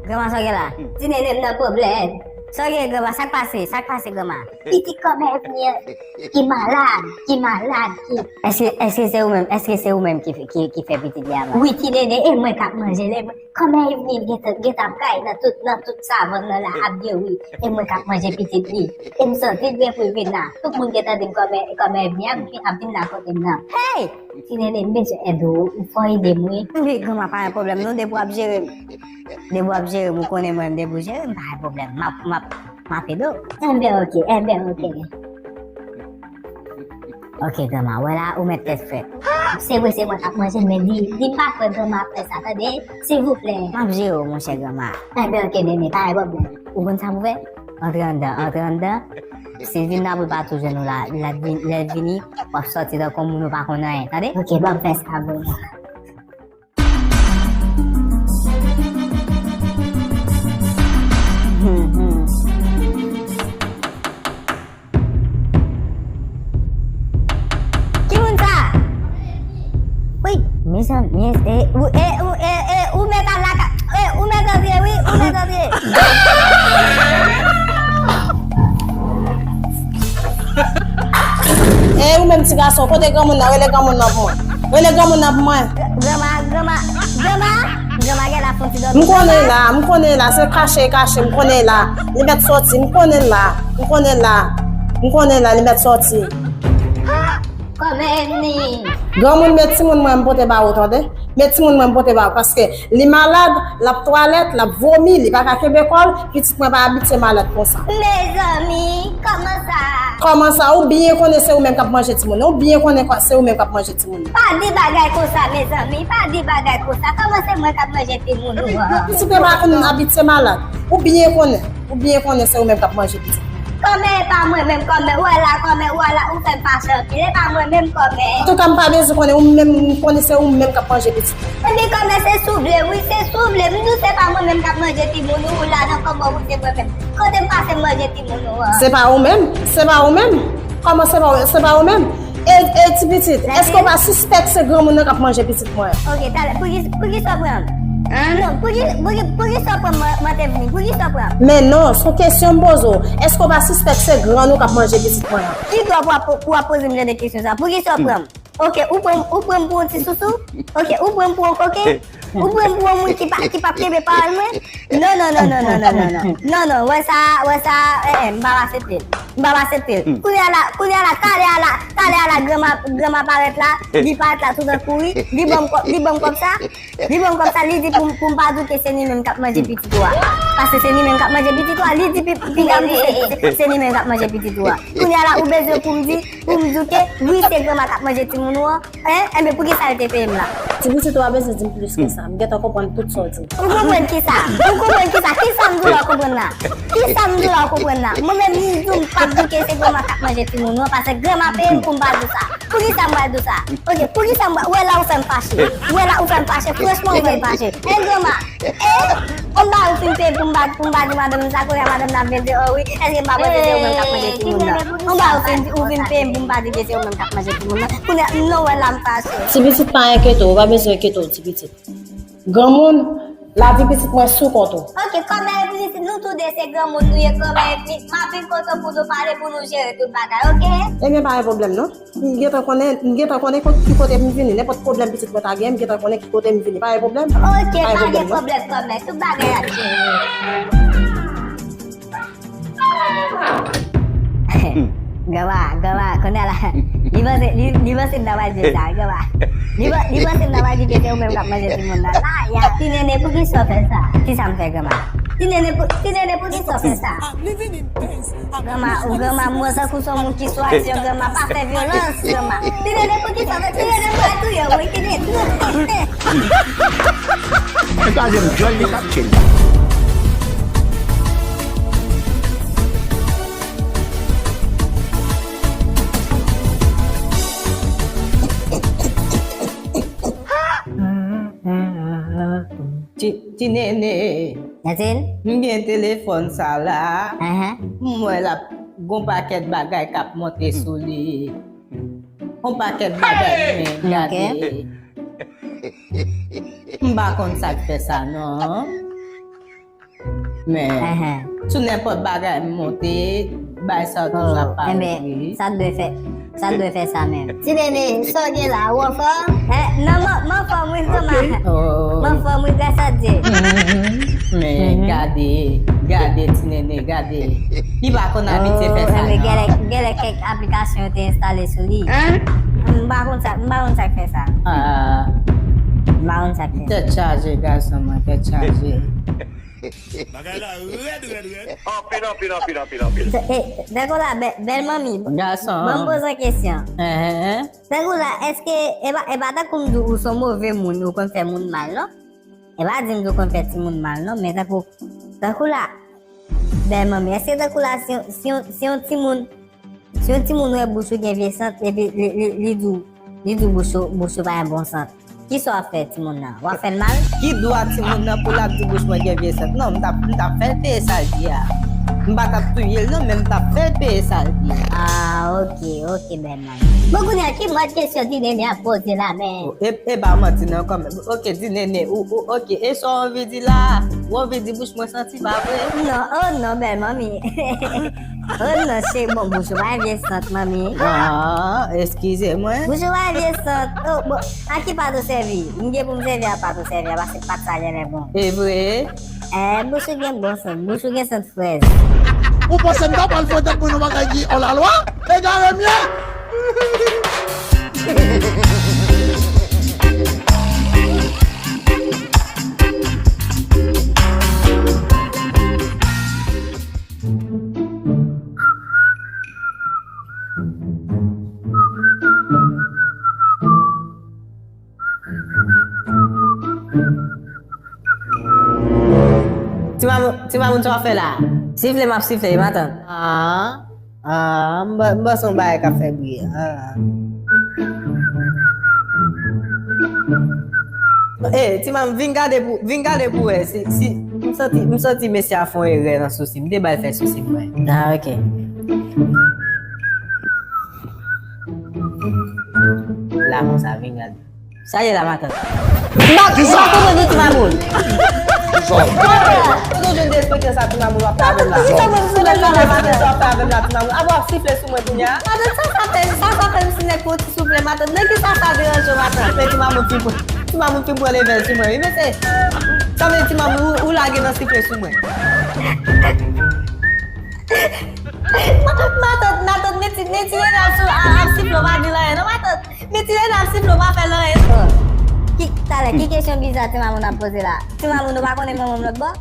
Granma, sa w gen la? Ti Nene, m nan pwoblèm. Sa w gen, granma? Sa k pase? Sa k pase, granma? Pitit kòmè vini an ki malad, ki malad, ki... Èske, èske se ou menm, èske se ou menm ki, ki, ki fè pitit li a malad? Wi, Ti Nene, e mwen k ap manje l, e mwen. Kòmè Evni gentan, gentan ap gaye nan tout, nan tout savann nan la, ap gen wi. E mwen k ap manje pitit li. E m santi l gen pou l vin la. Tout moun gentan di m kòmè, kòmè Evni ap, ap vin la kote m nan. Hey! Ti Nene, m bezwen èd ou. Ou fò ede m wi. Wi, granma, pa gen pwoblèm non, depi w ap jere m. Depi w ap jere m, ou konnen mwen, depi w jere m, pa gen pwoblèm. M ap, m ap, m ap ede w. Enben, oke, enben, oke. Oke, granma, wè la, ou mèt tèt frèt. Se vre, se mwen k ap manje l, men di, di m pa kwè granma ap fè sa, tande? Silvouplè. M ap jere w, monchè granma. Enben, oke, Nene, pa gen pwoblèm. Ou konn sa pou fè? Antre anndan, antre anndan. Si l vin la, pou l pa tou jwenn ou la. Lè l vin, lè l vini, w ap sòti tankou yon moun ou pa konn anyen, tande? Oke, ban m fè sa, bon. Ki moun sa? Wi, mezanmi, e, ou, e, ou, e, e, ou mèt al lakay, e, ou mèt antre, wi, ou mèt antre. Ey, ou menm ti gason, kote granmoun nan? Rele granmoun nan pou mwen. Rele granmoun nan pou mwen. Granma, granma, granma, granma gen la fon ti dòmi. M konnen la, m konnen la, se kache, kache, m konnen la. Li mèt sòti, m konnen la, m konnen la, m konnen la, li mèt sòti. Kòmè Evni. Granmoun, men timoun mwen m pote ba ou, tande? Men timoun mwen m pote ba ou, paske li malad, l ap twalèt, l ap vomi, li pa ka kenbe kò l, pitit mwen pa abitye malad konsa. Mezanmi, kòman sa? Kòman sa? Ou byen konnen se ou menm k ap manje timoun nan, ou byen konnen kò-, se ou menm k ap manje timoun nan. Pa di bagay konsa, mezanmi, pa di bagay konsa, kòman se mwen k ap manje timoun ou an? Pitit mwen pa konn abitye malad, ou byen konnen, ou byen konnen se ou menm k ap manje pitit mwen. Kòmè e pa mwen menm, kòmè, ou wè la, kòmè, ou wè la, ou fè m fache anpil, e pa mwen menm, kòmè. Antouka, m pa bezwen konnen, ou menm, m konnen se ou menm k ap manje pitit mwen. Epi kòmè, se si w vle, wi, se si w vle. M di w se pa mwen menm k ap manje timoun ou, ou la nan kòmè, ou se mwen menm. Kote m pase m manje timoun ou an? Se pa ou menm? Se pa ou menm? Kòman se pa ou, se pa ou menm? E, e, ti pitit, èske w pa sispèk se granmoun nan k ap manje pitit mwen an? Ok, talè, poukisa, poukisa w pran m? Non, poukisa, poukisa, poukisa w pran m, mwen, mwen te vini? Poukisa w pran m? Men non, se yon kesyon m poze w. Èske w pa sispèk se grann ou k ap manje pitit mwen an? Ki dwa pou w ap, pou w ap poze m jan de kesyon sa? Poukisa w pran m? Ok, ou pran, ou pran m pou yon ti sousou? Ok, ou pran m pou yon koken? Ou pran m pou yon moun ki pa, ki p ap kenbe pawòl mwen? Non, non, non, non, non, non, non, non. Non, non, wè sa, wè sa, eh, eh, m p ap aksepte l. M p ap aksepte l. Kounye a la, kounye a la, talè a la, talè a la, granma, granma parèt la, li parèt la tout an kouri, li ban m kòb, li ban m kòb sa, li ban m kòb sa, li di pou m, pou m pa di w ke se li menm k ap manje pitit ou a. Paske se li menm k ap manje pitit ou a, li di pi, piga m di se, se, se li menm k ap manje pitit ou a. Kounye a la, ou bezwen pou m di, pou m di w ke wi, se granma k ap manje timoun ou an. Hein? Enben, poukisa l te peye m la? Ti pitit, ou pa bezwen di m plis ke sa. M gentan konprann tout sa w di m. Ou konprann kisa? Ou konprann kisa? Kisa m di w la w konprann la? Kisa m di w la w konprann la? Mwen menm, m di w m p ap di w ke se granma k ap manje timoun ou an, paske granma peye m pou m pa di w sa. Poukisa m pral di w sa? Ok, poukisa m pral, ou wè la ou fè m fache. Ou wè la ou fè m fache. Franchman, ou fè m fache. Hein, granma? Eh, on ba ou fin peye pou m pa, pou m pa di madanm sa, kounye a madanm nan ap vin di, oh wi, èske m pa panse se ou menm k ap manje timoun nan? On ba ou fin, ou fin peye m pou m pa di ke se ou menm k ap manje timoun nan? Kounye a, non, wè la m fache. Ti pitit, pa enkyete w, ou pa bezwen enkyete w, ti pitit. Granmoun, lavi pitit mwen sou kont ou. Ok, kòmè epi pitit, nou tou de se granmoun nou ye, kòmè epi pitit, m ap vin kote w pou nou pale, pou nou jere tout bagay, ok? Ebyen, pa gen pwoblèm, non. M gentan konnen, m gentan konnen kot, ki kote m vini. Nenpòt pwoblèm pitit mwen ta gen, m gentan konnen ki kote m vini. Pa gen pwoblèm? Ok, pa gen pwoblèm, kòmè. Tout bagay ap jere. Granma, granma, kounye a la, li panse, li, li panse m ta pral di sa, granma. Li pa-, li panse m ta pral di ke se ou menm k ap manje timoun nan. La, ya. Ti Nene, poukisa w fè sa? Kisa m fè, granma? Ti Nene, pou, Ti Nene, poukisa w fè sa? Granma, ou granma, m wè w tankou se yon moun ki sou aksyon, granma, pa fè vyolans, granma. Ti Nene, poukisa, Ti Nene, m pral touye w, wi, Ti Nene. Li pa janm djòl, li p ap tchèl. Ti, Ti Nene. Yasin? M gen telefòn sa la. Ahan. M wè l ap gon pakèt bagay k ap monte sou li. Gon pakèt bagay, men gade. M pa konn sa k fè sa, non. Men, sou nenpòt bagay m monte, bay sa yo toujou ap parèt, wi. Sa t dwe fè, sa t dwe fè sa menm. Ti Nene, sa w gen la, ou anfòm? Eh, non, m, m anfòm, wi, granma. M anfòm, wi, gras a Dye. Men, gade, gade, Ti Nene, gade. Li pa konn abitye fè sa, non. Genlè, genlè kèk aplikasyon yo te enstale sou li. M pa konn sa, m pa konn sa k fè sa. M pa konn sa k fè sa. Tèt chaje, gason mwen, tèt chaje. Bagay la rèd, rèd, rèd. Anpil, anpil, anpil, anpil, anpil. E, tankou la, bèl manmi, ban m poze w kesyon. Tankou la, èske, e pa, e pa tankou m di w ou se yon move moun, ou konn fè moun mal, non? E pa di m di w konn fè timoun mal, non, men tankou, tankou la, bèl manmi, èske tankou la, si, si, si yon timoun Si yon timoun wè bouch ou gen vye sant, epi li, li, li di w, li di w bouch ou, bouch ou pa gen bon sant, kisa w ap fè timoun nan? W ap fè l mal? Ki dwa timoun nan pou l ap di bouch mwen gen vye sant? Non, m t ap, m t ap fè l peye sa l di a. M pa t ap touye l non, men m t ap fè l peye sa l di a. Ah, ok, ok, bèl manmi. Bon, kounye a, ki mòd kesyon Ti Nene ap poze la, men? E, e pa manti non, kanmenm. Ok, Ti Nene, ou, ou, ok, e sa w anvi di la? Ou anvi di bouch mwen santi, pa vre? Non, oh non, bèl manmi. Oh non, cheri, bon, bouch ou pa vye sant, manmi. Ah, eskize mwen. Bouch ou pa vye sant. Oh, bon, a ki pat ou sèvi? M gen pou m sèvi a pat ou sèvi a, paske pat sa genlè bon. E vre? Eh, bouch ou gen bon sant, bouch ou gen sant frèz. Ou panse m ta pral fè tèt mwen yon bagay ki òlalwa? Egare m ye! Ti mamoun, ti mamoun, sa w ap fè la? Sifle m ap sifle, matant. Ah, ah, m ba- m ba son bagay k ap fè bri. Ah. Eh, ti manm, vin gade pou, vin gade pou wè. Si, si, m santi, m santi mesye a fè yon erè nan sousi. M te ba l fè sousi mwen. Ah, ok. La, konsa, vin gade. Sa ye la, matant. M pa, m pa konprann nou, ti mamoun. Kote w jwenn derespektan sa, ti mamoun, w ap fè avè m la? Kote w jwenn derespektan sa w ap fè avè m la, ti mamoun? Apa w ap sifle sou mwen kounye a? Matant, sa sa fè, sa sa fè m si nèg pou ti souple, matant. Nan ki sa sa deranje w, matant? Men ti mamoun fin pran, ti mamoun fin pran leve l sou mwen, wi, mesye. Sa vle di, ti mamoun, ou, ou lage nan sifle sou mwen. Matant, matant, men ti, men ti Rene ap sou, ap, ap sifle, w pa di l anyen, non, matant. Men ti Rene ap sifle, w pa fè l anyen, non. Ki, talè, ki kesyon biza ti mamoun ap poze la? Ti mamoun, ou pa konnen manman m lòt bò?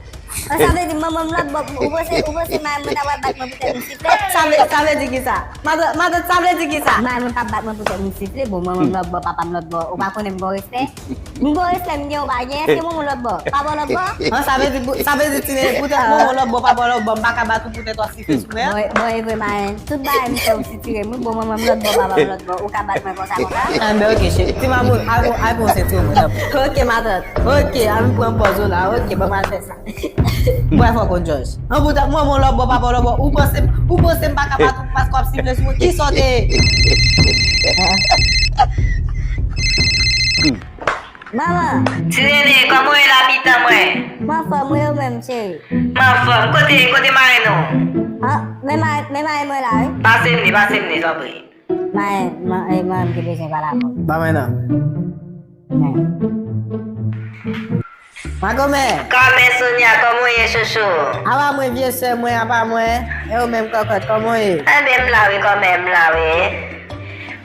An, sa vle di manman m lòt bò, ou panse, ou panse manman m ta pral bat mwen poutèt m sifle? Sa vle, sa vle di kisa? Matant, matant, sa vle di kisa? Manman m t ap bat mwen poutèt m sifle, bon, manman m lòt bò, papa m lòt bò, ou pa konnen m gon respè? M gon respè m gen ou pa gen, èske manman w lòt bò? Papa w lòt bò? An, sa vle di, sa vle di ti nèg, poutèt manman w lòt bò, papa w lòt bò, m pa ka bat ou poutèt w ap sifle sou mwen? Bon, bon, e vre, mayen. Tout bagay m fè ou sitire m, wi, bon, manman m lòt bò, papa m lòt bò, ou ka bat mwen konsa, konsa? Enben, ok, cheri. Ti mamoun, al pran, al pran senti w mwen, tanpri. Ok, matant. Ok, al pran pòz ou la. Ok, ban m al fè sa. Mwen fò konn Jòj. An poutèt manman w lòt bò, papa w lòt bò, ou panse, ou panse m pa ka bat ou paske w ap sifle sou mwen? Kisa w te ye? Manman! Ti Nene, kòman w ye la, pitan mwen? M anfòm, wi, ou menm, cheri? M anfòm. Kote, kote marenn ou? Ah, men ma-, men marenn mwen la, wi. Pase m li, pase m li, tanpri. Marenn, ma-, eh, marenn ki bezwen pale avè w. Ba mwen nan. Men. Makomè! Kòmè Sonia, kòman w ye, chouchou? Apa mwen, vye sè mwen, apa mwen? E ou menm, kòkòt, kòman w ye? Enben, m la, wi, kòmè, m la, wi.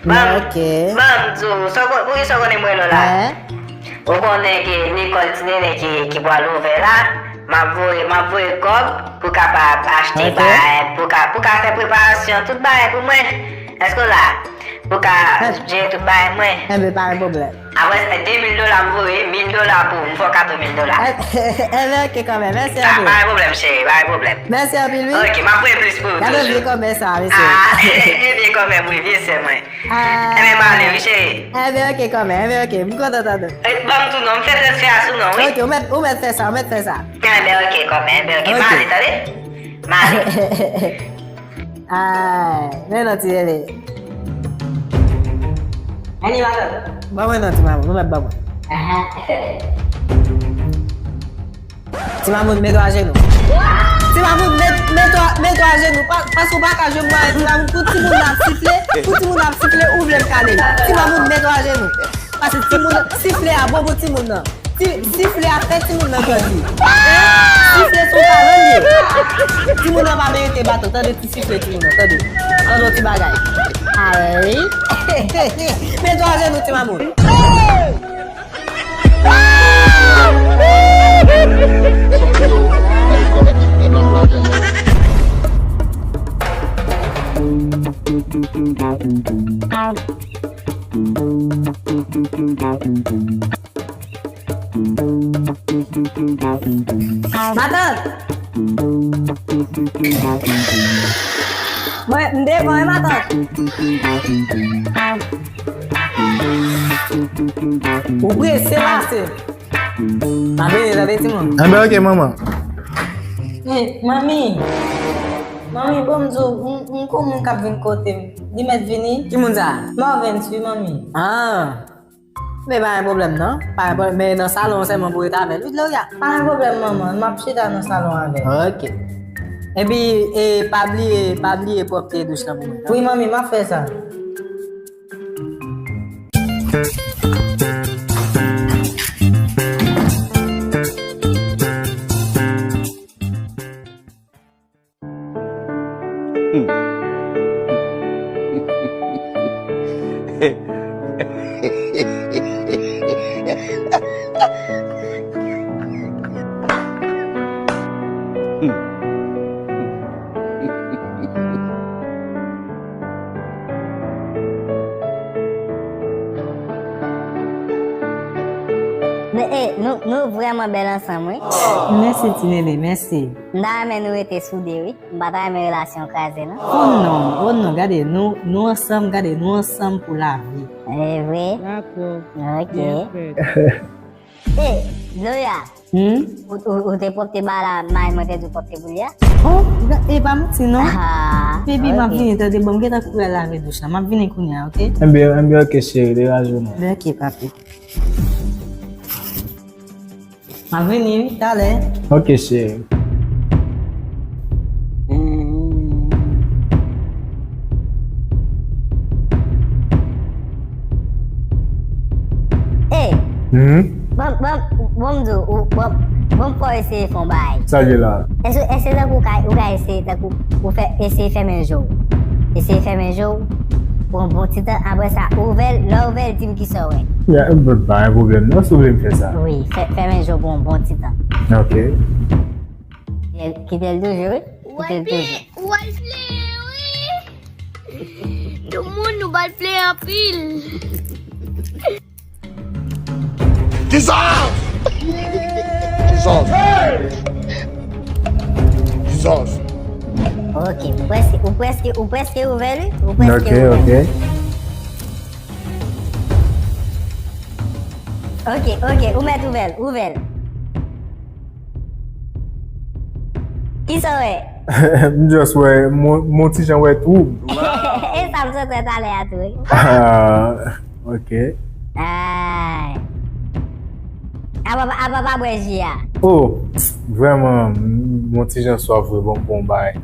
Ban m, ok, ban m di w, sa w kon-, poukisa w konnen m rele w la? Hein? Ou konnen ke lekòl ti Nene ki, ki pral ouvè la, m ap voye, m ap voye kòb pou kapab achte, ok, bagay, pou ka, pou ka fè preparasyon, tout bagay pou mwen. Èske w la? Pou ka, eh, jere tout bagay mwen. Enben, pa gen pwoblèm. Apre, de mil dola m voye, mil dola pou ou, m fè w kado mil dola. Enben, ok, kanmenm. Mèsi anpil. Pa gen pwoblèm, cheri, pa gen pwoblèm. Mèsi anpil, wi. Ok, m ap voye plis pou ou toujou. Gade vye kòmè sa, mesye. Ah, ebyen, kòmè, wi, vye sè mwen. Ah. Enben, m ale, wi, cheri. Enben, ok, kòmè. Enben, ok. M kontan tande w. Eh, ban m tou non, m fè transfè a sou non, wi. Ok, ou mèt, ou mèt fè sa, ou mèt fè sa. Enben, ok, kòmè. Enben, ok. Ok. M ale, tande? M ale. Ay, men non, ti Nene. Ann, matant. Ban mwen non, ti mamoun, ou mèt ban mwen. Aha. Ti mamoun, mete w ajenou. Ti mamoun, met, mete w, mete w ajenou. Pa, paske w pa ka jwe mwen, ti mamoun, pou timoun nan ap sifle, pou timoun nan ap sifle, ou vle m kale l. Ti mamoun, mete w ajenou. Paske timoun nan, sifle a bon pou timoun nan. Ti, sifle a fè timoun nan grandi. Hein? Sifle se yon talon l ye. Timoun nan pa merite baton, tande ti sifle timoun nan, tande. Tande yon ti bagay. Ay. Mete w ajenou, ti mamoun. Matant! Mwen, m devan, wi, matant. Ou prese pase. M ap vini, tande, timoun. Enben, ok, manman. Eh, manmi. Manmi, bon, m di w, m, m gon moun k ap vin kote m. Li mèt vini. Ki moun sa? Marvens, wi, manmi. Ah. Men pa gen pwoblèm non. Pa gen pwoblèm. Men nan salon sèlman pou rete avè l. Wi, Gloria. Pa gen pwoblèm, manman. M ap chita nan salon avè l. Ok. Epi, e, pa bliye, pa bliye pwòpte douch lan pou mwen. Wi, manmi, m ap fè sa. Men, e, nou, nou vrèman bèl ansanm, wi. Mèsi, ti nene, mèsi. M ta renmen nou rete soude, wi. M pa ta renmen relasyon kraze, non. Oh non, oh non, gade, nou, nou ansanm, gade, nou ansanm pou lavi. E vre? Dakò. Ok. Byen fèt. E, Gloria, hmm? Ou, ou, ou te pwòpte ba la, may mwen te di w pwòpte pou li a? Oh, e pa manti, non. Ah, baby, m ap vini, tande, bon, m gentan kouri al lave douch la. M ap vini kounye a, ok? Enben, enben, ok, cheri, deranje w non. Ben, ok, papi. M ap vini, wi, talè. Ok, cheri. Ey! Hmm? Bon, bon, bon, m di w, bon, bon, fò w eseye fè yon bagay. Sa l ye la? Èske, èske tankou w ka, ou ka eseye tankou ou fè, eseye fèmen je w. Eseye fèmen je w pou yon bon ti tan, apre sa, ouvè l, lè w ouvè l, di m kisa w wè. Ya, pa gen pwoblèm non, si w vle m fè sa. Wi, fè, fèmen je w pou yon bon ti tan. Ok. Kite l, kite l toujou, wi. Kite l toujou. Ou al fleyen, wi. Tout moun nou bal fleyen anpil. Jesus! Jesus! Jesus! Ok, ou prèske, ou prèske, ou prèske ouvè li, ou prèske ouvè li. Ok, ok. Ok, ok, ou mèt ouvè l, ouvè l. Kisa w wè? M just wè, m, m on ti jan wè twoub. E sa m sot wè talè a tou, wi. Ah, ok. Ay. Apa, apa pa bwè ji a? Oh, vrèman, m on ti jan swaf vre, bon, bon bagay.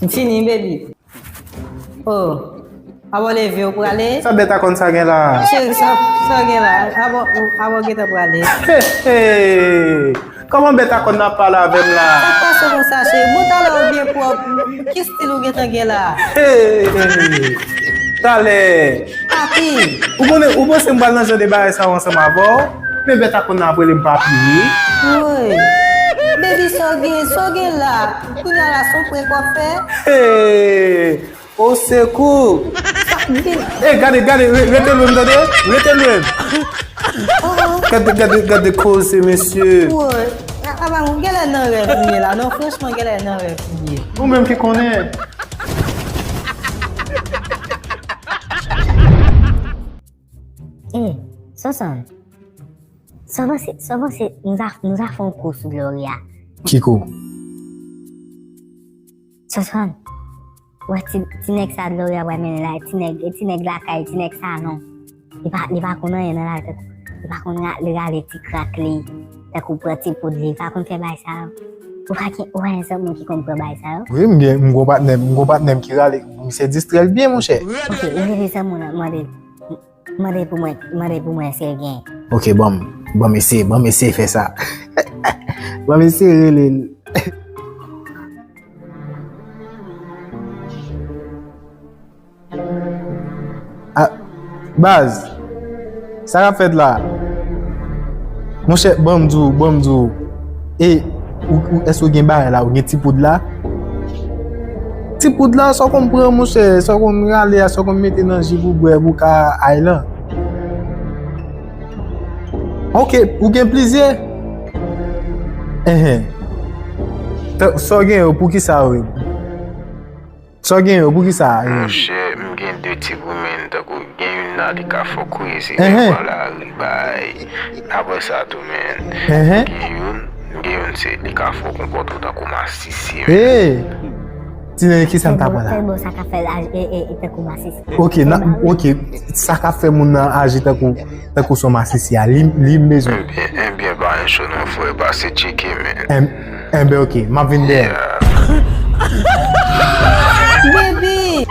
M fini, baby. Oh, abò leve ou prale? Sa bèt a kòn sa gen la? Cheri, sa, sa gen la? Abò, abò gentan prale. Hey, hey. Kòman bèt a kòn nan ap pale avè m la? Sa k pase konsa, cheri? Bon, talè ou byen pwòp. Ki stil ou gentan gen la? Hey! Talè! Papi! Ou konnen, ou panse m pral nan jan de bagay sa yo ansanm avè w? Men bèt a kòn nan ap rele m papi, wi. Woy! Baby, sa w gen, sa w gen la? Kounye a la, se yon prank w ap fè? Hey! Osekou! E, gade, gade, re- rete lwen m, tande? Rete lwen m! Gade, gade, gade koze, mesye! Woy, apa, ou genlè nan rèv ou ye la, non, franchman, genlè nan rèv ou ye. Ou menm ki konnen. E, Sonson, sa w panse, sa w panse, nou ta, nou ta fè yon kou sou Gloria? Ki kou? Sonson, ou wè ti, ti nèg sa Gloria pral mennen la, ti nèg, ti nèg lakay, ti nèg salon. Li pa, li pa konn anyen nan lavi tankou, li pa konn ra- li rale ti krak li, tankou pran ti poud li, li pa konn fè bagay sa yo. Ou pa gen, ou pa gen zanmi ki konn pran bagay sa yo? Wi, m gen, m gon patnè, m gon patnè m ki rale, misye distrè l byen, monchè. Ok, ou rele zanmi w nan, mande, mande pou mwen, mande pou mwen si l gen. Ok, ban m, ban m eseye, ban m eseye fè sa. Ban m eseye rele l. Ah, baz, sa k ap fèt la? Monchè, ban m di w, ban m di w. E, ou, ou, èske w gen bagay la? Ou gen ti poud la? Ti poud la, sa w konn pran, monchè, sa w konn rale a, sa w konn mete nan ji pou bwè, pou w ka ay lan. Ok, ou gen plizyè? Enhen. Sa w gen yo, poukisa yo? Sa w gen yo, poukisa? Monchè, m gen de ti goumen, tankou gen youn la, li ka fè w kriye, se lè w pran lari, bay. Apre sa tou, men, gen youn, gen youn, se, li ka fè w konpòte w tankou masisi, men. Hey! Ti nene, kisa m ta pran la? Fè bon, sa ka fè l aji, e, e, e, tankou masisi. Ok, na, ok, sa ka fè moun nan aji tankou, tankou se yon masisi a, li, li m bezwen. Ebyen, ebyen, pa gen cho non, frè, pase tcheke, men. Em, enben, ok, m ap vin dèyè. Baby!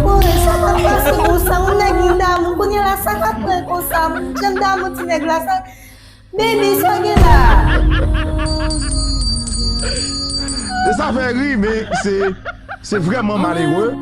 Woy, sa k ap pase konsa? Yon nèg m damou, kounye a la, sa k ap pran konsa? Jan m damou ti nèg la, sa, baby, sa w gen la? E sa fè ri, men se, se vrèman malere.